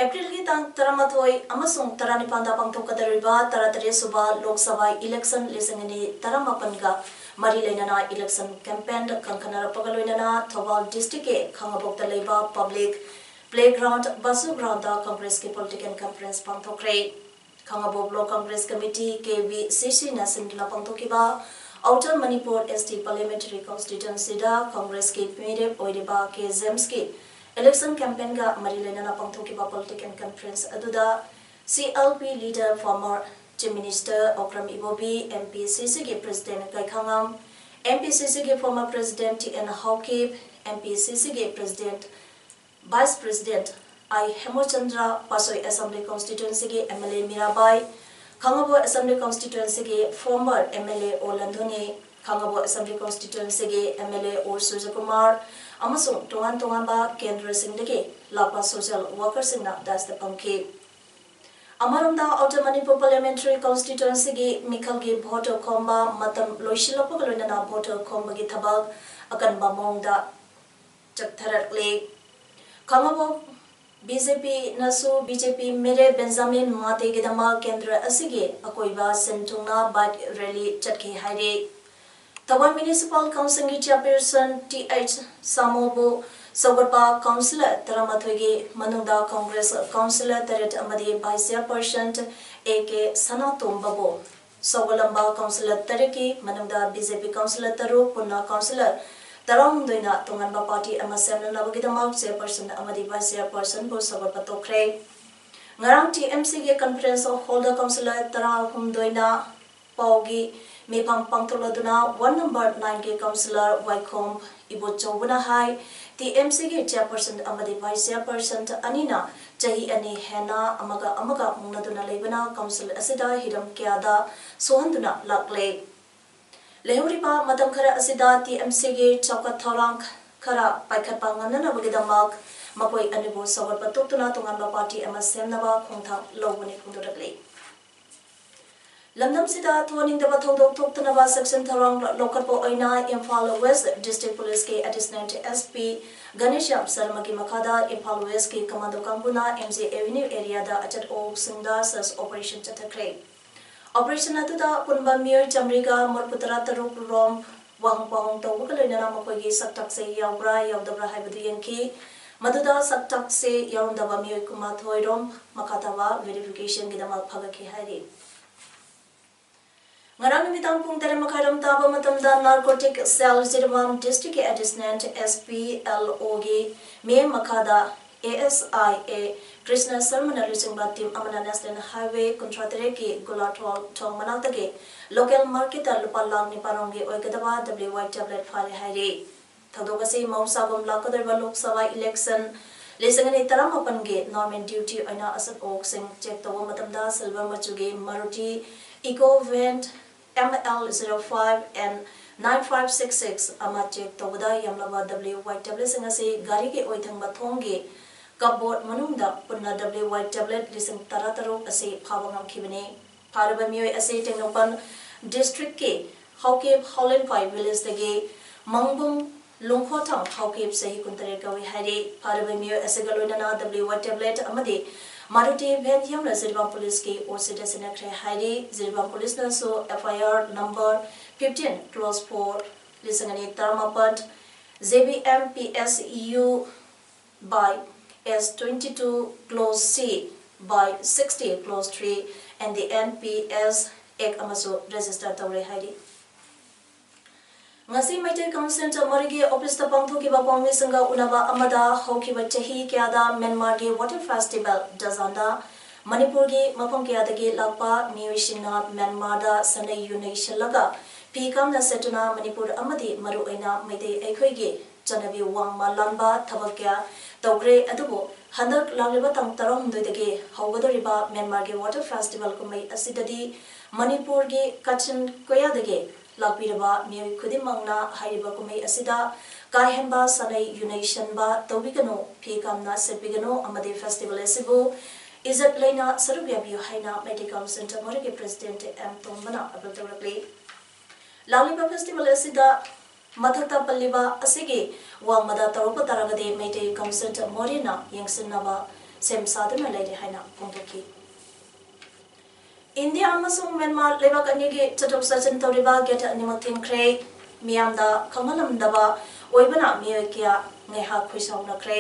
ꯑꯦꯄ꯭ꯔꯤꯜꯒꯤ ꯇꯥꯡ ꯇꯔꯥꯃꯥꯊꯣꯏ ꯑꯃꯁꯨꯡ ꯇꯔꯥꯅꯤꯄꯥꯟꯗ ꯄꯥꯡꯊꯣꯛꯀꯗꯧꯔꯤꯕ ꯇꯔꯥꯇꯔꯦꯠ ꯁꯨꯕ ꯂꯣꯛ ꯁꯚꯥ election ꯂꯤꯁꯤꯡ ꯑꯅꯤ ꯇꯔꯥꯃꯥꯄꯟꯒ ꯃꯔꯤ ꯂꯩꯅꯅ election campaign ꯀꯟꯈꯠꯅꯔꯛꯄꯒ ꯂꯣꯏꯅꯅ ꯊꯧꯕꯥꯜ districtꯀꯤ ꯈꯥꯉꯕꯣꯛꯇ ꯂꯩꯕ public playground ꯕꯥꯁꯨ groundꯗ Congressꯀꯤ political conference ꯄꯥꯡꯊꯣꯛꯈ꯭ꯔꯦ꯫ ꯈꯥꯉꯕꯣꯛ Block Congress Committee, KBCCꯅ ꯁꯤꯟꯗꯨꯅ ꯄꯥꯡꯊꯣꯛꯈꯤꯕ Outer Manipur ST Parliamentary Constituencyꯗ Congressꯀꯤ ꯃꯤꯔꯦꯞ ꯑꯣꯏꯔꯤꯕ K Jamesꯀꯤ election campaignꯒ ꯃꯔꯤ ꯂꯩꯅꯅ ꯄꯥꯡꯊꯣꯛꯈꯤꯕ political conference ꯑꯗꯨꯗ CLP leader former Chief Minister Okram Ibobi, MPCCꯒꯤ president ꯀꯩꯈꯥꯉꯝ, MPCCꯒꯤ former president T N Haokip, MPCCꯒꯤ president, vice president I ꯍꯦꯃꯆꯟꯗ꯭ꯔ, ꯄꯥꯁꯣꯏ Assembly Constituencyꯒꯤ M L A Mirabai, Khangabok Assembly Constituencyꯒꯤ former M L A ꯑꯣ ꯂꯟꯗꯨꯅꯤ, ꯈꯥꯡꯉꯕꯣꯛ Assembly Constituencyꯒꯤ M L A ꯑꯣ ꯁꯨꯔꯖꯀꯨꯃꯥꯔ ꯑꯃꯁꯨꯡ ꯇꯣꯉꯥꯟ ꯇꯣꯉꯥꯟꯕ ꯀꯦꯟꯗ꯭ꯔꯁꯤꯡꯗꯒꯤ ꯂꯥꯛꯄ social workerꯁꯤꯡꯅ dais ꯐꯝꯈꯤ꯫ ꯑꯃꯔꯣꯝꯗ, Outer Manipur Parliamentary Constituencyꯒꯤ ꯃꯤꯈꯜꯒꯤ vote ꯈꯣꯝꯕ ꯃꯇꯝ ꯂꯣꯏꯁꯤꯜꯂꯛꯄꯒ ꯂꯣꯏꯅꯅ vote ꯈꯣꯝꯕꯒꯤ ꯊꯕꯛ ꯑꯀꯟꯕ ꯃꯑꯣꯡꯗ ꯆꯠꯊꯔꯛꯂꯤ꯫ ꯈꯥꯡꯉꯕꯣꯛ B J Pꯅꯁꯨ B J P ꯃꯦꯔꯦ Benjamin ꯃꯥꯇꯦꯒꯤꯗꯃꯛ ꯀꯦꯟꯗ꯭ꯔ ꯑꯁꯤꯒꯤ ꯑꯀꯣꯏꯕ ꯁꯤꯟ ꯊꯨꯡꯅ bike rally ꯆꯠꯈꯤ ꯍꯥꯏꯔꯤ꯫ Thoubal Municipal Councilꯒꯤ Chairperson T H ꯁꯥꯃꯣꯕꯨ ꯁꯧꯒꯠꯄ councillor ꯇꯔꯥꯃꯥꯊꯣꯏꯒꯤ ꯃꯅꯨꯡꯗ Congress councillor ꯇꯔꯦꯠ ꯑꯃꯗꯤ Vice Chairperson A K ꯁꯅꯥꯇꯣꯝꯕꯕꯨ ꯁꯧꯒꯠꯂꯝꯕ councillor ꯇꯔꯦꯠꯀꯤ ꯃꯅꯨꯡꯗ B J P councillor ꯇꯔꯨꯛ, ꯄꯨꯟꯅ councillor ꯇꯔꯥꯍꯨꯝꯗꯣꯏꯅ ꯇꯣꯉꯥꯟꯕ party ꯑꯃ ꯁꯦꯝꯅꯅꯕꯒꯤꯗꯃꯛ Chairperson ꯑꯃꯗꯤ Vice Chairpersonꯕꯨ ꯁꯧꯒꯠꯄ ꯇꯣꯛꯈ꯭ꯔꯦ꯫ ꯉꯔꯥꯡ T M Cꯒꯤ conference hallꯗ councillor ꯇꯔꯥꯍꯨꯝꯗꯣꯏꯅ ꯄꯥꯎꯒꯤ ꯃꯤꯐꯝ ꯄꯥꯡꯊꯣꯛꯂꯗꯨꯅ ward number nineꯒꯤ councillor ꯋꯥꯏꯈꯣꯝ ꯏꯕꯣꯆꯧꯕꯅ ꯍꯥꯏ, T M Cꯒꯤ Chairperson ꯑꯃꯗꯤ Vice Chairperson ꯑꯅꯤꯅ ꯆꯍꯤ ꯑꯅꯤ ꯍꯦꯟꯅ ꯑꯃꯒ ꯑꯃꯒ ꯃꯨꯛꯅꯗꯨꯅ ꯂꯩꯕꯅ council ꯑꯁꯤꯗ ꯍꯤꯔꯝ ꯀꯌꯥꯗ ꯁꯣꯛꯍꯟꯗꯨꯅ ꯂꯥꯛꯂꯦ꯫ ꯂꯩꯍꯧꯔꯤꯕ ꯃꯇꯝ ꯈꯔ ꯑꯁꯤꯗ T M Cꯒꯤ ꯆꯥꯎꯈꯠ ꯊꯧꯔꯥꯡ ꯈꯔ ꯄꯥꯏꯈꯠꯄ ꯉꯝꯅꯅꯕꯒꯤꯗꯃꯛ ꯃꯈꯣꯏ ꯑꯅꯤꯕꯨ ꯁꯧꯒꯠꯄ ꯇꯣꯛꯇꯨꯅ ꯇꯣꯉꯥꯟꯕ party ꯑꯃ ꯁꯦꯝꯅꯕ ꯈꯣꯡꯊꯥꯡ ꯂꯧꯒꯅꯤ ꯐꯣꯡꯗꯣꯔꯛꯂꯤ꯫ ꯂꯝꯗꯝꯁꯤꯗ ꯊꯣꯛꯍꯟꯅꯤꯡꯗꯕ ꯊꯧꯗꯣꯛ ꯊꯣꯛꯇꯅꯕ ꯆꯦꯛꯁꯤꯟ ꯊꯧꯔꯥꯡ ꯂꯧꯈꯠꯄ ꯑꯣꯏꯅ Imphal West District Policeꯀꯤ Additional S P ꯘꯅꯦꯁ꯭ꯌꯥꯝ ꯁꯔꯃꯒꯤ ꯃꯈꯥꯗ ꯏꯝꯐꯥꯜ Westꯀꯤ commando ꯀꯥꯡꯕꯨꯅ M G Avenue areaꯗ ꯑꯆꯠ ꯑꯋꯣꯛꯁꯤꯡꯗ search operation ꯆꯠꯊꯈ꯭ꯔꯦ꯫ Operation ꯑꯗꯨꯗ ꯑꯄꯨꯟꯕ ꯃꯤꯑꯣꯏ ꯆꯥꯃꯔꯤꯒ ꯃꯔꯤꯐꯨꯇꯔꯥ ꯇꯔꯨꯛ ꯔꯣꯝ ꯋꯥꯍꯪ ꯄꯥꯎꯍꯪ ꯇꯧꯕꯒ ꯂꯣꯏꯅꯅ ꯃꯈꯣꯏꯒꯤ ꯁꯛꯇꯥꯛꯁꯦ ꯌꯥꯎꯕ꯭ꯔꯥ ꯌꯥꯎꯗꯕ꯭ꯔꯥ ꯍꯥꯏꯕꯗꯨ ꯌꯦꯡꯈꯤ꯫ ꯃꯗꯨꯗ ꯁꯛꯇꯥꯛꯁꯦ ꯌꯥꯎꯔꯝꯗꯕ ꯃꯤꯑꯣꯏ ꯀꯨꯟꯃꯥꯊꯣꯏ ꯔꯣꯝ ꯃꯈꯥ ꯇꯥꯕ verificationꯒꯤꯗꯃꯛ ꯐꯒꯠꯈꯤ ꯍꯥꯏꯔꯤ꯫ ꯉꯔꯥꯡ ꯅꯨꯃꯤꯗꯥꯡ ꯄꯨꯡ ꯇꯔꯦꯠ ꯃꯈꯥꯏꯔꯣꯝ ꯇꯥꯕ ꯃꯇꯝꯗ narcotic cell Jiribam districtꯀꯤ Additional S P L Oꯒꯤ ꯃꯤꯠꯌꯦꯡ ꯃꯈꯥꯗ A S I A Krishna ꯁꯔꯃꯅ ꯂꯨꯆꯤꯡꯕ team ꯑꯃꯅ National Highway ꯀꯨꯟꯊ꯭ꯔꯥ ꯇꯔꯦꯠꯀꯤ ꯒꯨꯂꯥꯊꯣꯜ ꯊꯣꯡ ꯃꯅꯥꯛꯇꯒꯤ local marketꯇ ꯂꯨꯄꯥ ꯂꯥꯈ ꯅꯤꯄꯥꯟ ꯔꯣꯝꯒꯤ ꯑꯣꯏꯒꯗꯕ W Y tablet ꯐꯥꯔꯦ ꯍꯥꯏꯔꯤ꯫ ꯊꯧꯗꯣꯛ ꯑꯁꯤ ꯃꯍꯧꯁꯥꯒꯨꯝ ꯂꯥꯛꯀꯗꯧꯔꯤꯕ ꯂꯣꯛ ꯁꯚꯥ election ꯂꯤꯁꯤꯡ ꯑꯅꯤ ꯇꯔꯥꯃꯥꯄꯟꯒꯤ normal duty ꯑꯣꯏꯅ ꯑꯁꯛ ꯑꯣꯛꯁꯤꯡ check ꯇꯧꯕ ꯃꯇꯝꯗ silver ꯃꯆꯨꯒꯤ Maruti Eeco van M L zero five N nine five six six ꯑꯃ check ꯇꯧꯕꯗ ꯌꯥꯝꯂꯕ W Y tabletꯁꯤꯡ ꯑꯁꯤ ꯒꯥꯔꯤꯒꯤ ꯑꯣꯏꯊꯪꯕ ꯊꯣꯡꯒꯤ cupboard ꯃꯅꯨꯡꯗ ꯄꯨꯟꯅ W Y tablet ꯂꯤꯁꯤꯡ ꯇꯔꯥꯇꯔꯨꯛ ꯑꯁꯤ ꯐꯥꯕ ꯉꯝꯈꯤꯕꯅꯤ꯫ ꯐꯥꯔꯕ ꯃꯤꯑꯣꯏ ꯑꯁꯤ ꯇꯦꯡꯅꯧꯄꯜ districtꯀꯤ ꯍꯥꯎꯀꯤꯞ ꯍꯥꯎꯂꯦꯟꯐꯥꯏ villageꯇꯒꯤ ꯃꯪꯕꯨꯡ ꯂꯨꯡꯈꯣꯊꯥꯡ ꯍꯥꯎꯀꯤꯞ ꯆꯍꯤ ꯀꯨꯟꯇꯔꯦꯠ ꯀꯧꯏ ꯍꯥꯏꯔꯤ꯫ ꯐꯥꯔꯕ ꯃꯤꯑꯣꯏ ꯑꯁꯤꯒ ꯂꯣꯏꯅꯅ W Y tablet ꯑꯃꯗꯤ Maruti van ꯌꯥꯎꯅ ꯖꯤꯔꯤꯕꯥꯝ policeꯀꯤ OCꯗ ꯁꯤꯟꯅꯈ꯭ꯔꯦ ꯍꯥꯏꯔꯤ꯫ Jiribam policeꯅꯁꯨ F I R number fifteen clause four, ꯂꯤꯁꯤꯡ ꯑꯅꯤ ꯇꯔꯥꯃꯥꯄꯟ, J B M P S U by S twenty-two clause C by sixty clause three and the N P S Act ꯑꯃꯁꯨ register ꯇꯧꯔꯦ ꯍꯥꯏꯔꯤ꯫ ꯉꯁꯤ Meitei council ꯃꯣꯔꯦꯒꯤ officeꯇ ꯄꯥꯡꯊꯣꯛꯈꯤꯕ ꯄꯥꯎꯃꯤꯁꯤꯡꯒ ꯎꯅꯕ ꯑꯃꯗ ꯍꯧꯈꯤꯕ ꯆꯍꯤ ꯀꯌꯥꯗ ꯃ꯭ꯌꯥꯟꯃꯥꯔꯒꯤ water festival ꯗꯖꯥꯟꯗ ꯃꯅꯤꯄꯨꯔꯒꯤ ꯃꯐꯝ ꯀꯌꯥꯗꯒꯤ ꯂꯥꯛꯄ ꯃꯤꯑꯣꯏꯁꯤꯡꯅ ꯃ꯭ꯌꯥꯟꯃꯥꯔꯗ ꯁꯥꯟꯅꯩ ꯌꯨꯅꯩꯁꯤꯜꯂꯒ ꯐꯤ ꯀꯥꯝꯅ ꯁꯦꯠꯇꯨꯅ ꯃꯅꯤꯄꯨꯔ ꯑꯃꯗꯤ ꯃꯔꯨꯑꯣꯏꯅ ꯃꯩꯇꯩ ꯑꯩꯈꯣꯏꯒꯤ ꯆꯠꯅꯕꯤ ꯋꯥꯡꯃ ꯂꯥꯟꯕ ꯊꯕꯛ ꯀꯌꯥ ꯇꯧꯈ꯭ꯔꯦ꯫ ꯑꯗꯨꯕꯨ ꯍꯟꯗꯛ ꯂꯥꯛꯂꯤꯕ ꯇꯥꯡ ꯇꯔꯥꯍꯨꯝꯗꯣꯏꯗꯒꯤ ꯍꯧꯒꯗꯧꯔꯤꯕ ꯃ꯭ꯌꯥꯟꯃꯥꯔꯒꯤ water festival ꯀꯨꯝꯍꯩ ꯑꯁꯤꯗꯗꯤ ꯃꯅꯤꯄꯨꯔꯒꯤ ꯀꯥꯆꯤꯟ ꯀꯣꯌꯥꯗꯒꯤ ꯂꯥꯛꯄꯤꯔꯕ ꯃꯤꯑꯣꯏ ꯈꯨꯗꯤꯡꯃꯛꯅ ꯍꯥꯏꯔꯤꯕ ꯀꯨꯝꯍꯩ ꯑꯁꯤꯗ ꯀꯥ ꯍꯦꯟꯕ ꯁꯥꯟꯅꯩ ꯌꯨꯅꯩꯁꯟꯕ ꯇꯧꯕꯤꯒꯅꯨ, ꯐꯤ ꯀꯥꯝꯅ ꯁꯦꯠꯄꯤꯒꯅꯨ ꯑꯃꯗꯤ festival ꯑꯁꯤꯕꯨ ꯏꯖꯠ ꯂꯩꯅ ꯁꯔꯨꯛ ꯌꯥꯕꯤꯌꯨ ꯍꯥꯏꯅ ꯃꯩꯇꯩ ꯀꯥꯎꯟꯁꯤꯜ ꯃꯣꯔꯦꯒꯤ president M ꯇꯣꯝꯕꯅ appeal ꯇꯧꯔꯛꯂꯤ꯫ ꯂꯥꯛꯂꯤꯕ festival ꯑꯁꯤꯗ ꯃꯊꯛꯇ ꯄꯜꯂꯤꯕ ꯑꯁꯤꯒꯤ ꯋꯥꯡꯃꯗ ꯇꯧꯔꯛꯄ ꯇꯥꯔꯒꯗꯤ ꯃꯩꯇꯩ ꯀꯥꯎꯟꯁꯤꯜ ꯃꯣꯔꯦꯅ ꯌꯦꯡꯁꯤꯟꯅꯕ ꯁꯦꯝ ꯁꯥꯗꯨꯅ ꯂꯩꯔꯦ ꯍꯥꯏꯅ ꯐꯣꯡꯗꯣꯛꯈꯤ꯫ ꯏꯟꯗꯤꯌꯥ ꯑꯃꯁꯨꯡ ꯃ꯭ꯌꯥꯟꯃꯥꯔ ꯂꯩꯕꯥꯛ ꯑꯅꯤꯒꯤ ꯆꯠꯊꯣꯛ ꯆꯠꯁꯤꯟ ꯇꯧꯔꯤꯕ gate ꯑꯅꯤꯃꯛ ꯊꯤꯡꯈ꯭ꯔꯦ꯫ ꯃꯤꯌꯥꯝꯗ ꯈꯪꯍꯜꯂꯝꯗꯕ ꯑꯣꯏꯕꯅ ꯃꯤꯑꯣꯏ ꯀꯌꯥ ꯉꯥꯏꯍꯥꯛ ꯈꯣꯏꯁꯥꯎꯅꯈ꯭ꯔꯦ꯫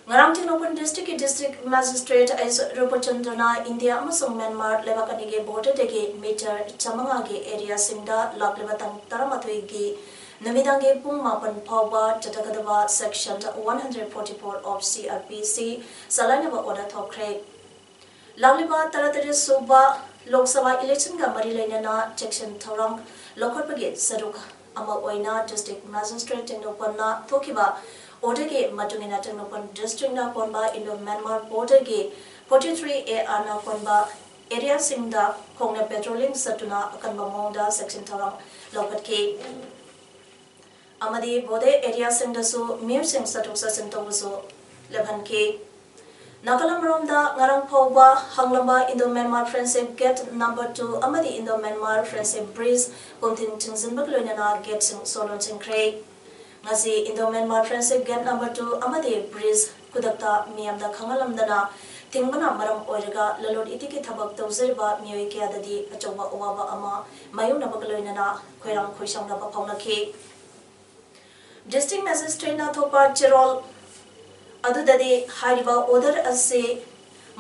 ꯉꯔꯥꯡ ꯇꯦꯡꯅꯧꯄꯜ districtꯀꯤ district magistrate S ꯔꯨꯄꯆꯟꯗ꯭ꯔꯅ ꯏꯟꯗꯤꯌꯥ ꯑꯃꯁꯨꯡ ꯃ꯭ꯌꯥꯟꯃꯥꯔ ꯂꯩꯕꯥꯛ ꯑꯅꯤꯒꯤ borderꯗꯒꯤ meter ꯆꯥꯃꯉꯥꯒꯤ areaꯁꯤꯡꯗ ꯂꯥꯛꯂꯤꯕ ꯇꯥꯡ ꯇꯔꯥꯃꯥꯊꯣꯏꯒꯤ ꯅꯨꯃꯤꯗꯥꯡꯒꯤ ꯄꯨꯡ ꯃꯥꯄꯟ ꯐꯥꯎꯕ ꯆꯠꯊꯒꯗꯕ section one hundred forty-four of C R P C ꯆꯂꯥꯏꯅꯕ order ꯊꯣꯛꯈ꯭ꯔꯦ꯫ ꯂꯥꯛꯂꯤꯕ ꯇꯔꯥꯇꯔꯦꯠ ꯁꯨꯕ ꯂꯣꯛ ꯁꯚꯥ electionꯒ ꯃꯔꯤ ꯂꯩꯅꯅ ꯆꯦꯛꯁꯤꯟ ꯊꯧꯔꯥꯡ ꯂꯧꯈꯠꯄꯒꯤ ꯁꯔꯨꯛ ꯑꯃ ꯑꯣꯏꯅ district magistrate ꯇꯦꯡꯅꯧꯄꯜꯅ ꯊꯣꯛꯈꯤꯕ Order ꯒꯤ ꯃꯇꯨꯡ ꯏꯟꯅ ꯇꯦꯡꯅꯧꯄꯜ district ꯅ ꯀꯣꯟꯕ Indo Myanmar border ꯒꯤ forty three A R ꯅ ꯀꯣꯟꯕ area ꯁꯤꯡꯗ ꯈꯣꯡꯅ patrolling ꯆꯠꯇꯨꯅ ꯑꯀꯟꯕ ꯃꯑꯣꯡꯗ ꯆꯦꯛꯁꯤꯟ ꯊꯧꯔꯥꯡ ꯂꯧꯈꯠꯈꯤ꯫ ꯑꯃꯗꯤ border area ꯁꯤꯡꯗꯁꯨ ꯃꯤꯑꯣꯏꯁꯤꯡ ꯆꯠꯊꯣꯛ ꯆꯠꯁꯤꯟ ꯇꯧꯕꯁꯨ ꯂꯦꯞꯍꯟꯈꯤ꯫ ꯅꯥꯒꯥꯂꯝ ꯔꯣꯝꯗ ꯉꯔꯥꯡ ꯐꯥꯎꯕ ꯍꯥꯡꯂꯝꯕ Indo Myanmar Friendship Gate number two ꯑꯃꯗꯤ Indo Myanmar Friendship Bridge ꯀꯨꯝꯊꯤꯟ ꯊꯤꯡꯖꯤꯟꯕꯒ ꯂꯣꯏꯅꯅ gate ꯁꯤꯡ ꯁꯣ ꯂꯣꯟꯁꯤꯟꯈ꯭ꯔꯦ꯫ ꯉꯁꯤ Indo Myanmar Friendship Gate number two ꯑꯃꯗꯤ bridge ꯈꯨꯗꯛꯇ ꯃꯤꯌꯥꯝꯗ ꯈꯪꯍꯜꯂꯝꯗꯅ ꯊꯤꯡꯕꯅ ꯃꯔꯝ ꯑꯣꯏꯔꯒ ꯂꯂꯣꯟ ꯏꯇꯤꯛꯀꯤ ꯊꯕꯛ ꯇꯧꯖꯔꯤꯕ ꯃꯤꯑꯣꯏ ꯀꯌꯥꯗꯗꯤ ꯑꯆꯧꯕ ꯑꯋꯥꯕ ꯑꯃ ꯃꯥꯌꯣꯛꯅꯕꯒ ꯂꯣꯏꯅꯅ ꯈꯣꯏꯔꯥꯡ ꯈꯣꯏꯁꯥꯎꯅꯕ ꯐꯥꯎꯅꯈꯤ꯫ District Magistrate ꯅ ꯊꯣꯛꯄ ꯆꯦꯔꯣꯜ ꯑꯗꯨꯗꯗꯤ ꯍꯥꯏꯔꯤꯕ order ꯑꯁꯤ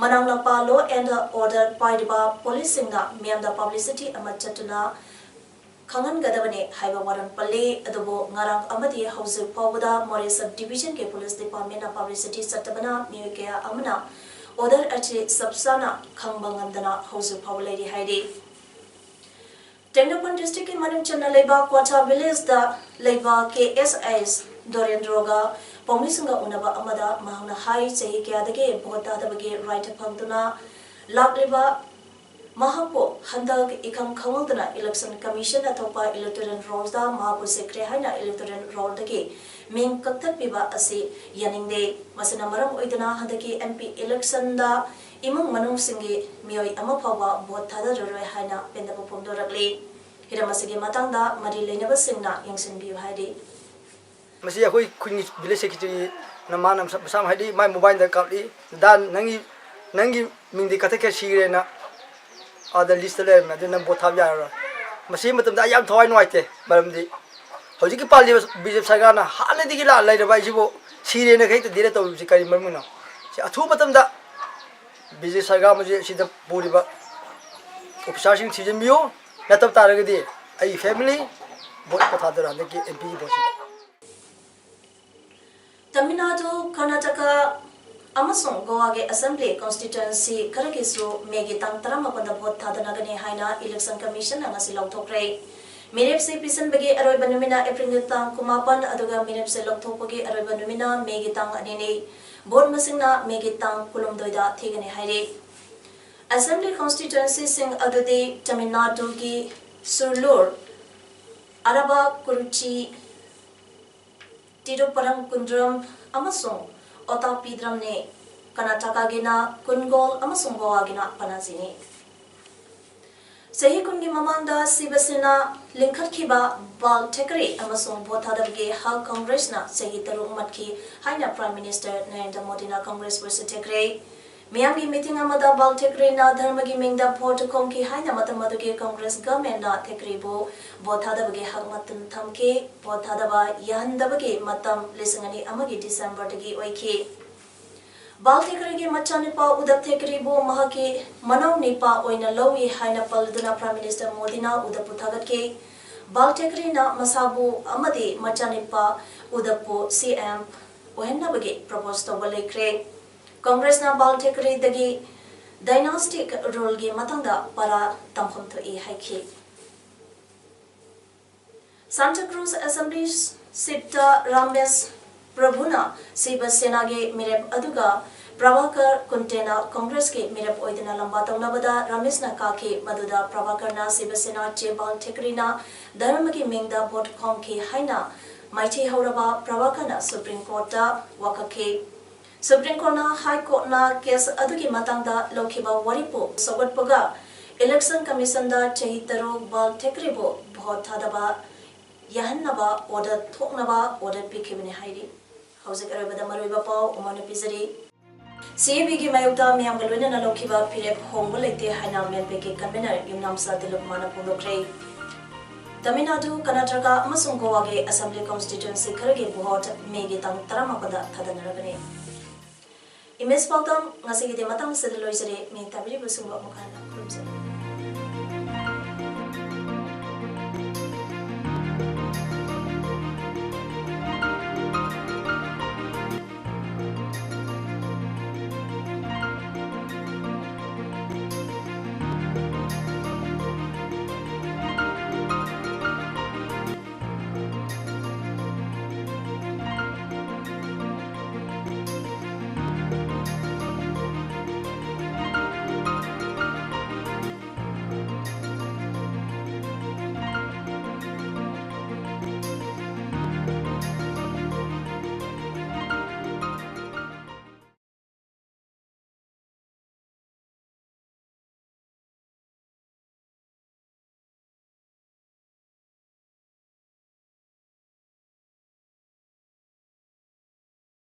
ꯃꯅꯥꯛ ꯅꯛꯄ law and order ꯄꯥꯏꯔꯤꯕ police ꯁꯤꯡꯅ ꯃꯤꯌꯥꯝꯗ publicity ꯑꯃ ꯆꯠꯇꯨꯅ ꯈꯪꯍꯟꯒꯗꯕꯅꯤ ꯍꯥꯏꯕ ꯋꯥꯔꯣꯜ ꯄꯜꯂꯤ꯫ ꯑꯗꯨꯕꯨ ꯉꯔꯥꯡ ꯑꯃꯗꯤ ꯍꯧꯖꯤꯛ ꯐꯥꯎꯕꯗ ꯃꯣꯔꯦ sub division ꯒꯤ police department ꯅ publicity ꯆꯠꯇꯕꯅ ꯃꯤꯑꯣꯏ ꯀꯌꯥ ꯑꯃꯅ order ꯑꯁꯤ ꯆꯞ ꯆꯥꯅ ꯈꯪꯕ ꯉꯝꯗꯅ ꯍꯧꯖꯤꯛ ꯐꯥꯎꯕ ꯂꯩꯔꯤ ꯍꯥꯏꯔꯤ꯫ ꯇꯦꯡꯅꯧꯄꯜ district ꯀꯤ ꯃꯅꯨꯡ ꯆꯟꯅ ꯂꯩꯕ ꯀ꯭ꯋꯥꯊꯥ village ꯗ ꯂꯩꯕ K S S ꯗꯣꯔꯦꯟꯗ꯭ꯔꯣꯒ ꯄꯥꯎꯃꯤꯁꯤꯡꯒ ꯎꯅꯕ ꯑꯃꯗ ꯃꯍꯥꯛꯅ ꯍꯥꯏ, ꯆꯍꯤ ꯀꯌꯥꯗꯒꯤ vote ꯊꯥꯗꯕꯒꯤ right ꯐꯪꯗꯨꯅ ꯂꯥꯛꯂꯤꯕ ꯃꯍꯥꯛꯄꯨ ꯍꯟꯗꯛ ꯏꯈꯪ ꯈꯪꯍꯧꯗꯅ Election Commission ꯅ ꯊꯣꯛꯄ electoral roll ꯗ ꯃꯍꯥꯛꯄꯨ ꯁꯤꯈ꯭ꯔꯦ ꯍꯥꯏꯅ electoral roll ꯗꯒꯤ ꯃꯤꯡ ꯀꯛꯊꯠꯄꯤꯕ ꯑꯁꯤ ꯌꯥꯅꯤꯡꯗꯦ꯫ ꯃꯁꯤꯅ ꯃꯔꯝ ꯑꯣꯏꯗꯨꯅ ꯍꯟꯗꯛꯀꯤ M P election ꯗ ꯏꯃꯨꯡ ꯃꯅꯨꯡꯁꯤꯡꯒꯤ ꯃꯤꯑꯣꯏ ꯑꯃ ꯐꯥꯎꯕ vote ꯊꯥꯗꯔꯔꯣꯏ ꯍꯥꯏꯅ ꯄꯦꯟꯗꯕ ꯐꯣꯡꯗꯣꯔꯛꯂꯤ꯫ ꯍꯤꯔꯝ ꯑꯁꯤꯒꯤ ꯃꯇꯥꯡꯗ ꯃꯔꯤ ꯂꯩꯅꯕꯁꯤꯡꯅ ꯌꯦꯡꯁꯤꯟꯕꯤꯌꯨ ꯍꯥꯏꯔꯤ꯫ ꯃꯁꯤ ꯑꯩꯈꯣꯏ ꯈꯨꯟꯒꯤ village secretary ꯅ ꯃꯥꯅ ꯃꯁꯥ, ꯃꯁꯥꯃꯛ ꯍꯥꯏꯗꯤ ꯃꯥꯏ mobile ꯗ ꯀꯥꯞꯂꯤ, "ꯗꯥ, ꯅꯪꯒꯤ, ꯅꯪꯒꯤ ꯃꯤꯡꯗꯤ ꯀꯛꯊꯠꯈ꯭ꯔꯦ, ꯁꯤꯈ꯭ꯔꯦꯅ ꯑꯥꯗ list ꯇ ꯂꯩꯔꯝꯃꯦ, ꯑꯗꯨ ꯅꯪ vote ꯊꯥꯕ ꯌꯥꯔꯔꯣꯏ"꯫ ꯃꯁꯤꯒꯤ ꯃꯇꯝꯗ ꯑꯩ ꯌꯥꯝ ꯊꯋꯥꯏ ꯅꯨꯡꯉꯥꯏꯇꯦ, ꯃꯔꯝꯗꯤ ꯍꯧꯖꯤꯛꯀꯤ ꯄꯥꯜꯂꯤꯕ B J P ꯁꯔꯀꯥꯔꯅ ꯍꯥꯟꯅꯗꯒꯤ ꯂꯥ-, ꯂꯩꯔꯕ ꯑꯩꯁꯤꯕꯨ ꯁꯤꯔꯦꯅ ꯍꯦꯛꯇ declare ꯇꯧꯔꯤꯕꯁꯤ ꯀꯔꯤ ꯃꯔꯝꯒꯤꯅꯣ? ꯁꯤ ꯑꯊꯨꯕ ꯃꯇꯝꯗ B J P ꯁꯔꯀꯥꯔ ꯑꯃꯁꯨ ꯁꯤꯗ ꯄꯨꯔꯤꯕ officer ꯁꯤꯡ ꯊꯤꯖꯤꯟꯕꯤꯌꯨ, ꯅꯠꯇꯕ ꯇꯥꯔꯒꯗꯤ ꯑꯩꯒꯤ family vote ꯀ ꯊꯥꯗꯔꯣꯏ ꯍꯟꯗꯛꯀꯤ M P ꯒꯤ vote ꯁꯤꯗ꯫ ꯇꯥꯃꯤꯜ ꯅꯥꯗꯨ, ꯀꯔꯅꯥꯇꯀꯥ ꯑꯃꯁꯨꯡ ꯒꯣꯋꯥꯒꯤ assembly constituency ꯈꯔꯒꯤꯁꯨ May ꯒꯤ ꯇꯥꯡ ꯇꯔꯥꯃꯥꯄꯟꯗ vote ꯊꯥꯗꯅꯒꯅꯤ ꯍꯥꯏꯅ Election Commission ꯅ ꯉꯁꯤ ꯂꯥꯎꯊꯣꯛꯈ꯭ꯔꯦ꯫ ꯃꯤꯔꯦꯞꯁꯦ ꯄꯤꯁꯤꯟꯕꯒꯤ ꯑꯔꯣꯏꯕ ꯅꯨꯃꯤꯠꯅ ꯑꯦꯄ꯭ꯔꯤꯜꯒꯤ ꯇꯥꯡ ꯀꯨꯟꯃꯥꯄꯟ, ꯑꯗꯨꯒ ꯃꯤꯔꯦꯞꯁꯦ ꯂꯧꯊꯣꯛꯄꯒꯤ ꯑꯔꯣꯏꯕ ꯅꯨꯃꯤꯠꯅ ꯃꯦꯒꯤ ꯇꯥꯡ ꯑꯅꯤꯅꯤ꯫ ꯚꯣꯠ ꯃꯁꯤꯡꯅ ꯃꯦꯒꯤ ꯇꯥꯡ ꯀꯨꯟꯍꯨꯝꯗꯣꯏꯗ ꯊꯤꯒꯅꯤ ꯍꯥꯏꯔꯤ꯫ ꯑꯦꯁꯦꯝꯕ꯭ꯂꯤ ꯀꯣꯟꯁꯇꯤꯇ꯭ꯋꯦꯟꯁꯤꯁꯤꯡ ꯑꯗꯨꯗꯤ ꯇꯥꯃꯤꯜ ꯅꯥꯗꯨꯒꯤ ꯁꯨꯔꯂꯨꯔ, ꯑꯔꯥꯕꯥꯀꯨꯔꯤꯆꯤ, ꯇꯤꯔꯨꯄꯔꯝ ꯀꯨꯟꯗ꯭ꯔꯝ ꯑꯃꯁꯨꯡ ꯑꯣꯇꯥꯄꯤꯗ꯭ꯔꯝꯅꯤ꯫ ꯀꯔꯅꯥꯇꯀꯥꯒꯤꯅ ꯀꯨꯟꯒꯣꯜ ꯑꯃꯁꯨꯡ ꯒꯣꯋꯥꯒꯤꯅ ꯄꯅꯥꯖꯤꯅꯤ꯫ ꯆꯍꯤ ꯀꯨꯟꯒꯤ ꯃꯃꯥꯡꯗ ꯁꯤꯕ ꯁꯦꯅꯥ ꯂꯤꯡꯈꯠꯈꯤꯕ ꯕꯥꯜ ꯊꯦꯀꯔꯦ ꯑꯃꯁꯨꯡ ꯚꯣꯠ ꯊꯥꯗꯕꯒꯤ ꯍꯛ ꯀꯪꯒ꯭ꯔꯦꯁꯅ ꯆꯍꯤ ꯇꯔꯨꯛ ꯃꯠꯈꯤ ꯍꯥꯏꯅ ꯄ꯭ꯔꯥꯏꯝ ꯃꯤꯅꯤꯁꯇꯔ ꯅꯔꯦꯟꯗ꯭ꯔ ꯃꯣꯗꯤꯅ ꯀꯪꯒ꯭ꯔꯦꯁꯄꯨ ꯁꯤꯊꯦꯈ꯭ꯔꯦ꯫ ꯃꯤꯌꯥꯝꯒꯤ ꯃꯤꯇꯤꯡ ꯑꯃꯗ ꯕꯥꯜ ꯊꯦꯀꯔꯦꯅ ꯙꯔꯃꯒꯤ ꯃꯤꯡꯗ ꯚꯣꯠ ꯈꯣꯝꯈꯤ ꯍꯥꯏꯅ ꯃꯇꯝ ꯑꯗꯨꯒꯤ ꯀꯪꯒ꯭ꯔꯦꯁ ꯒꯚꯔꯟꯃꯦꯟꯠꯅ ꯊꯦꯀꯔꯦꯕꯨ ꯚꯣꯠ ꯊꯥꯗꯕꯒꯤ ꯍꯛ ꯃꯇꯝ ꯊꯝꯈꯤ꯫ ꯚꯣꯠ ꯊꯥꯗꯕ ꯌꯥꯍꯟꯗꯕꯒꯤ ꯃꯇꯝ ꯂꯤꯁꯤꯡ ꯑꯅꯤ ꯑꯃꯒꯤ ꯗꯤꯁꯦꯝꯕꯔꯗꯒꯤ ꯑꯣꯏꯈꯤ꯫ ꯕꯥꯜ ꯊꯦꯀꯔꯦꯒꯤ ꯃꯆꯥꯅꯨꯄꯥ ꯎꯗꯞ ꯊꯦꯀꯔꯦꯕꯨ ꯃꯍꯥꯛꯀꯤ ꯃꯅꯥꯎ ꯅꯤꯄꯥ ꯑꯣꯏꯅ ꯂꯧꯏ ꯍꯥꯏꯅ ꯄꯜꯂꯗꯨꯅ ꯄ꯭ꯔꯥꯏꯝ ꯃꯤꯅꯤꯁꯇꯔ ꯃꯣꯗꯤꯅ ꯎꯗꯞꯄꯨ ꯊꯥꯒꯠꯈꯤ꯫ ꯕꯥꯜ ꯊꯦꯀꯔꯦꯅ ꯃꯁꯥꯕꯨ ꯑꯃꯗꯤ ꯃꯆꯥꯅꯨꯄꯥ ꯎꯗꯞꯄꯨ ꯁꯤ ꯑꯦꯝ ꯑꯣꯏꯍꯟꯅꯕꯒꯤ ꯄ꯭ꯔꯄꯣꯖ ꯇꯧꯕ ꯂꯩꯈ꯭ꯔꯦ꯫ ꯀꯪꯒ꯭ꯔꯦꯁꯅ ꯕꯥꯜ ꯊꯦꯀꯔꯦꯗꯒꯤ ꯗꯥꯏꯅꯥꯁꯇꯤꯛ ꯔꯨꯜꯒꯤ ꯃꯇꯥꯡꯗ ꯄꯔꯥ ꯇꯝꯐꯝ ꯊꯣꯛꯏ ꯍꯥꯏꯈꯤ꯫ ꯁꯥꯟꯇꯥ ꯀ꯭ꯔꯨꯖ ꯑꯦꯁꯦꯝꯕ꯭ꯂꯤ ꯁꯤꯠꯇ ꯔꯥꯃꯦꯁ ꯄ꯭ꯔꯚꯨꯅ ꯁꯤꯕ ꯁꯦꯅꯥꯒꯤ ꯃꯤꯔꯦꯞ ꯑꯗꯨꯒ ꯄ꯭ꯔꯚꯥꯀꯔ ꯀꯨꯟꯇꯦꯅ ꯀꯪꯒ꯭ꯔꯦꯁꯀꯤ ꯃꯤꯔꯦꯞ ꯑꯣꯏꯗꯨꯅ ꯂꯝꯕꯥ ꯇꯧꯅꯕꯗ ꯔꯥꯃꯦꯁꯅ ꯀꯥꯈꯤ꯫ ꯃꯗꯨꯗ ꯄ꯭ꯔꯚꯥꯀꯔꯅ ꯁꯤꯕ ꯁꯦꯅꯥ ꯆꯦ ꯕꯥꯜ ꯊꯦꯀꯔꯦꯅ ꯙꯔꯃꯒꯤ ꯃꯤꯡꯗ ꯚꯣꯠ ꯈꯣꯝꯈꯤ ꯍꯥꯏꯅ ꯃꯥꯏꯊꯤ ꯍꯧꯔꯕ ꯄ꯭ꯔꯚꯥꯀꯔꯅ ꯁꯨꯄ꯭ꯔꯤꯝ ꯀꯣꯔꯠꯇ ꯋꯥꯀꯠꯈꯤ꯫ ꯁꯨꯄ꯭ꯔꯤꯝ ꯀꯣꯔꯠꯅ ꯍꯥꯏ ꯀꯣꯔꯠꯅ ꯀꯦꯁ ꯑꯗꯨꯒꯤ ꯃꯇꯥꯡꯗ ꯂꯧꯈꯤꯕ ꯋꯥꯔꯦꯞꯄꯨ ꯁꯧꯒꯠꯄꯒ ꯏꯂꯦꯛꯁꯟ ꯀꯃꯤꯁꯟꯗ ꯆꯍꯤ ꯇꯔꯨꯛ ꯕꯥꯜ ꯊꯦꯀꯔꯦꯕꯨ ꯚꯣꯠ ꯊꯥꯗꯕ ꯌꯥꯍꯟꯅꯕ ꯑꯣꯔꯗꯔ ꯊꯣꯛꯅꯕ ꯑꯣꯔꯗꯔ ꯄꯤꯈꯤꯕꯅꯤ ꯍꯥꯏꯔꯤ꯫ ꯍꯧꯖꯤꯛ ꯑꯔꯣꯏꯕꯗ ꯃꯔꯨꯑꯣꯏꯕ ꯄꯥꯎ ꯑꯃꯨꯛ ꯍꯟꯅ ꯄꯤꯖꯔꯤ꯫ ꯁꯤ ꯑꯦ ꯕꯤꯒꯤ ꯃꯥꯌꯣꯛꯇ ꯃꯤꯌꯥꯝꯒ ꯂꯣꯏꯅꯅ ꯂꯧꯈꯤꯕ ꯐꯤꯔꯦꯞ ꯍꯣꯡꯕ ꯂꯩꯇꯦ ꯍꯥꯏꯅ ꯃꯦꯟꯄꯦꯛꯀꯤ ꯀꯟꯚꯦꯅꯔ ꯌꯨꯝꯅꯥꯝꯆꯥ ꯗꯤꯂꯨꯞꯃꯥꯅ ꯐꯣꯡꯗꯣꯛꯈ꯭ꯔꯦ꯫ ꯇꯥꯃꯤꯜ ꯅꯥꯗꯨ, ꯀꯔꯅꯥꯇꯀꯥ ꯑꯃꯁꯨꯡ ꯒꯣꯋꯥꯒꯤ ꯑꯦꯁꯦꯝꯕ꯭ꯂꯤ ꯀꯣꯟꯁꯇꯤꯇ꯭ꯋꯦꯟꯁꯤ ꯈꯔꯒꯤ ꯚꯣꯠ ꯃꯦꯒꯤ ꯇꯥꯡ ꯇꯔꯥꯃꯥꯄꯟꯗ ꯊꯥꯗꯅꯔꯒꯅꯤ꯫ ꯏꯃꯦꯖ ꯄꯥꯎꯗꯝ ꯉꯁꯤꯒꯤꯗꯤ ꯃꯇꯥꯡ ꯑꯁꯤꯗ ꯂꯣꯏꯖꯔꯦ꯫ ꯃꯤꯡ ꯇꯥꯕꯤꯔꯤꯕꯁꯤꯡꯕꯨ ꯑꯃꯨꯛ ꯍꯟꯅ ꯈꯨꯔꯨꯝꯖꯔꯤ꯫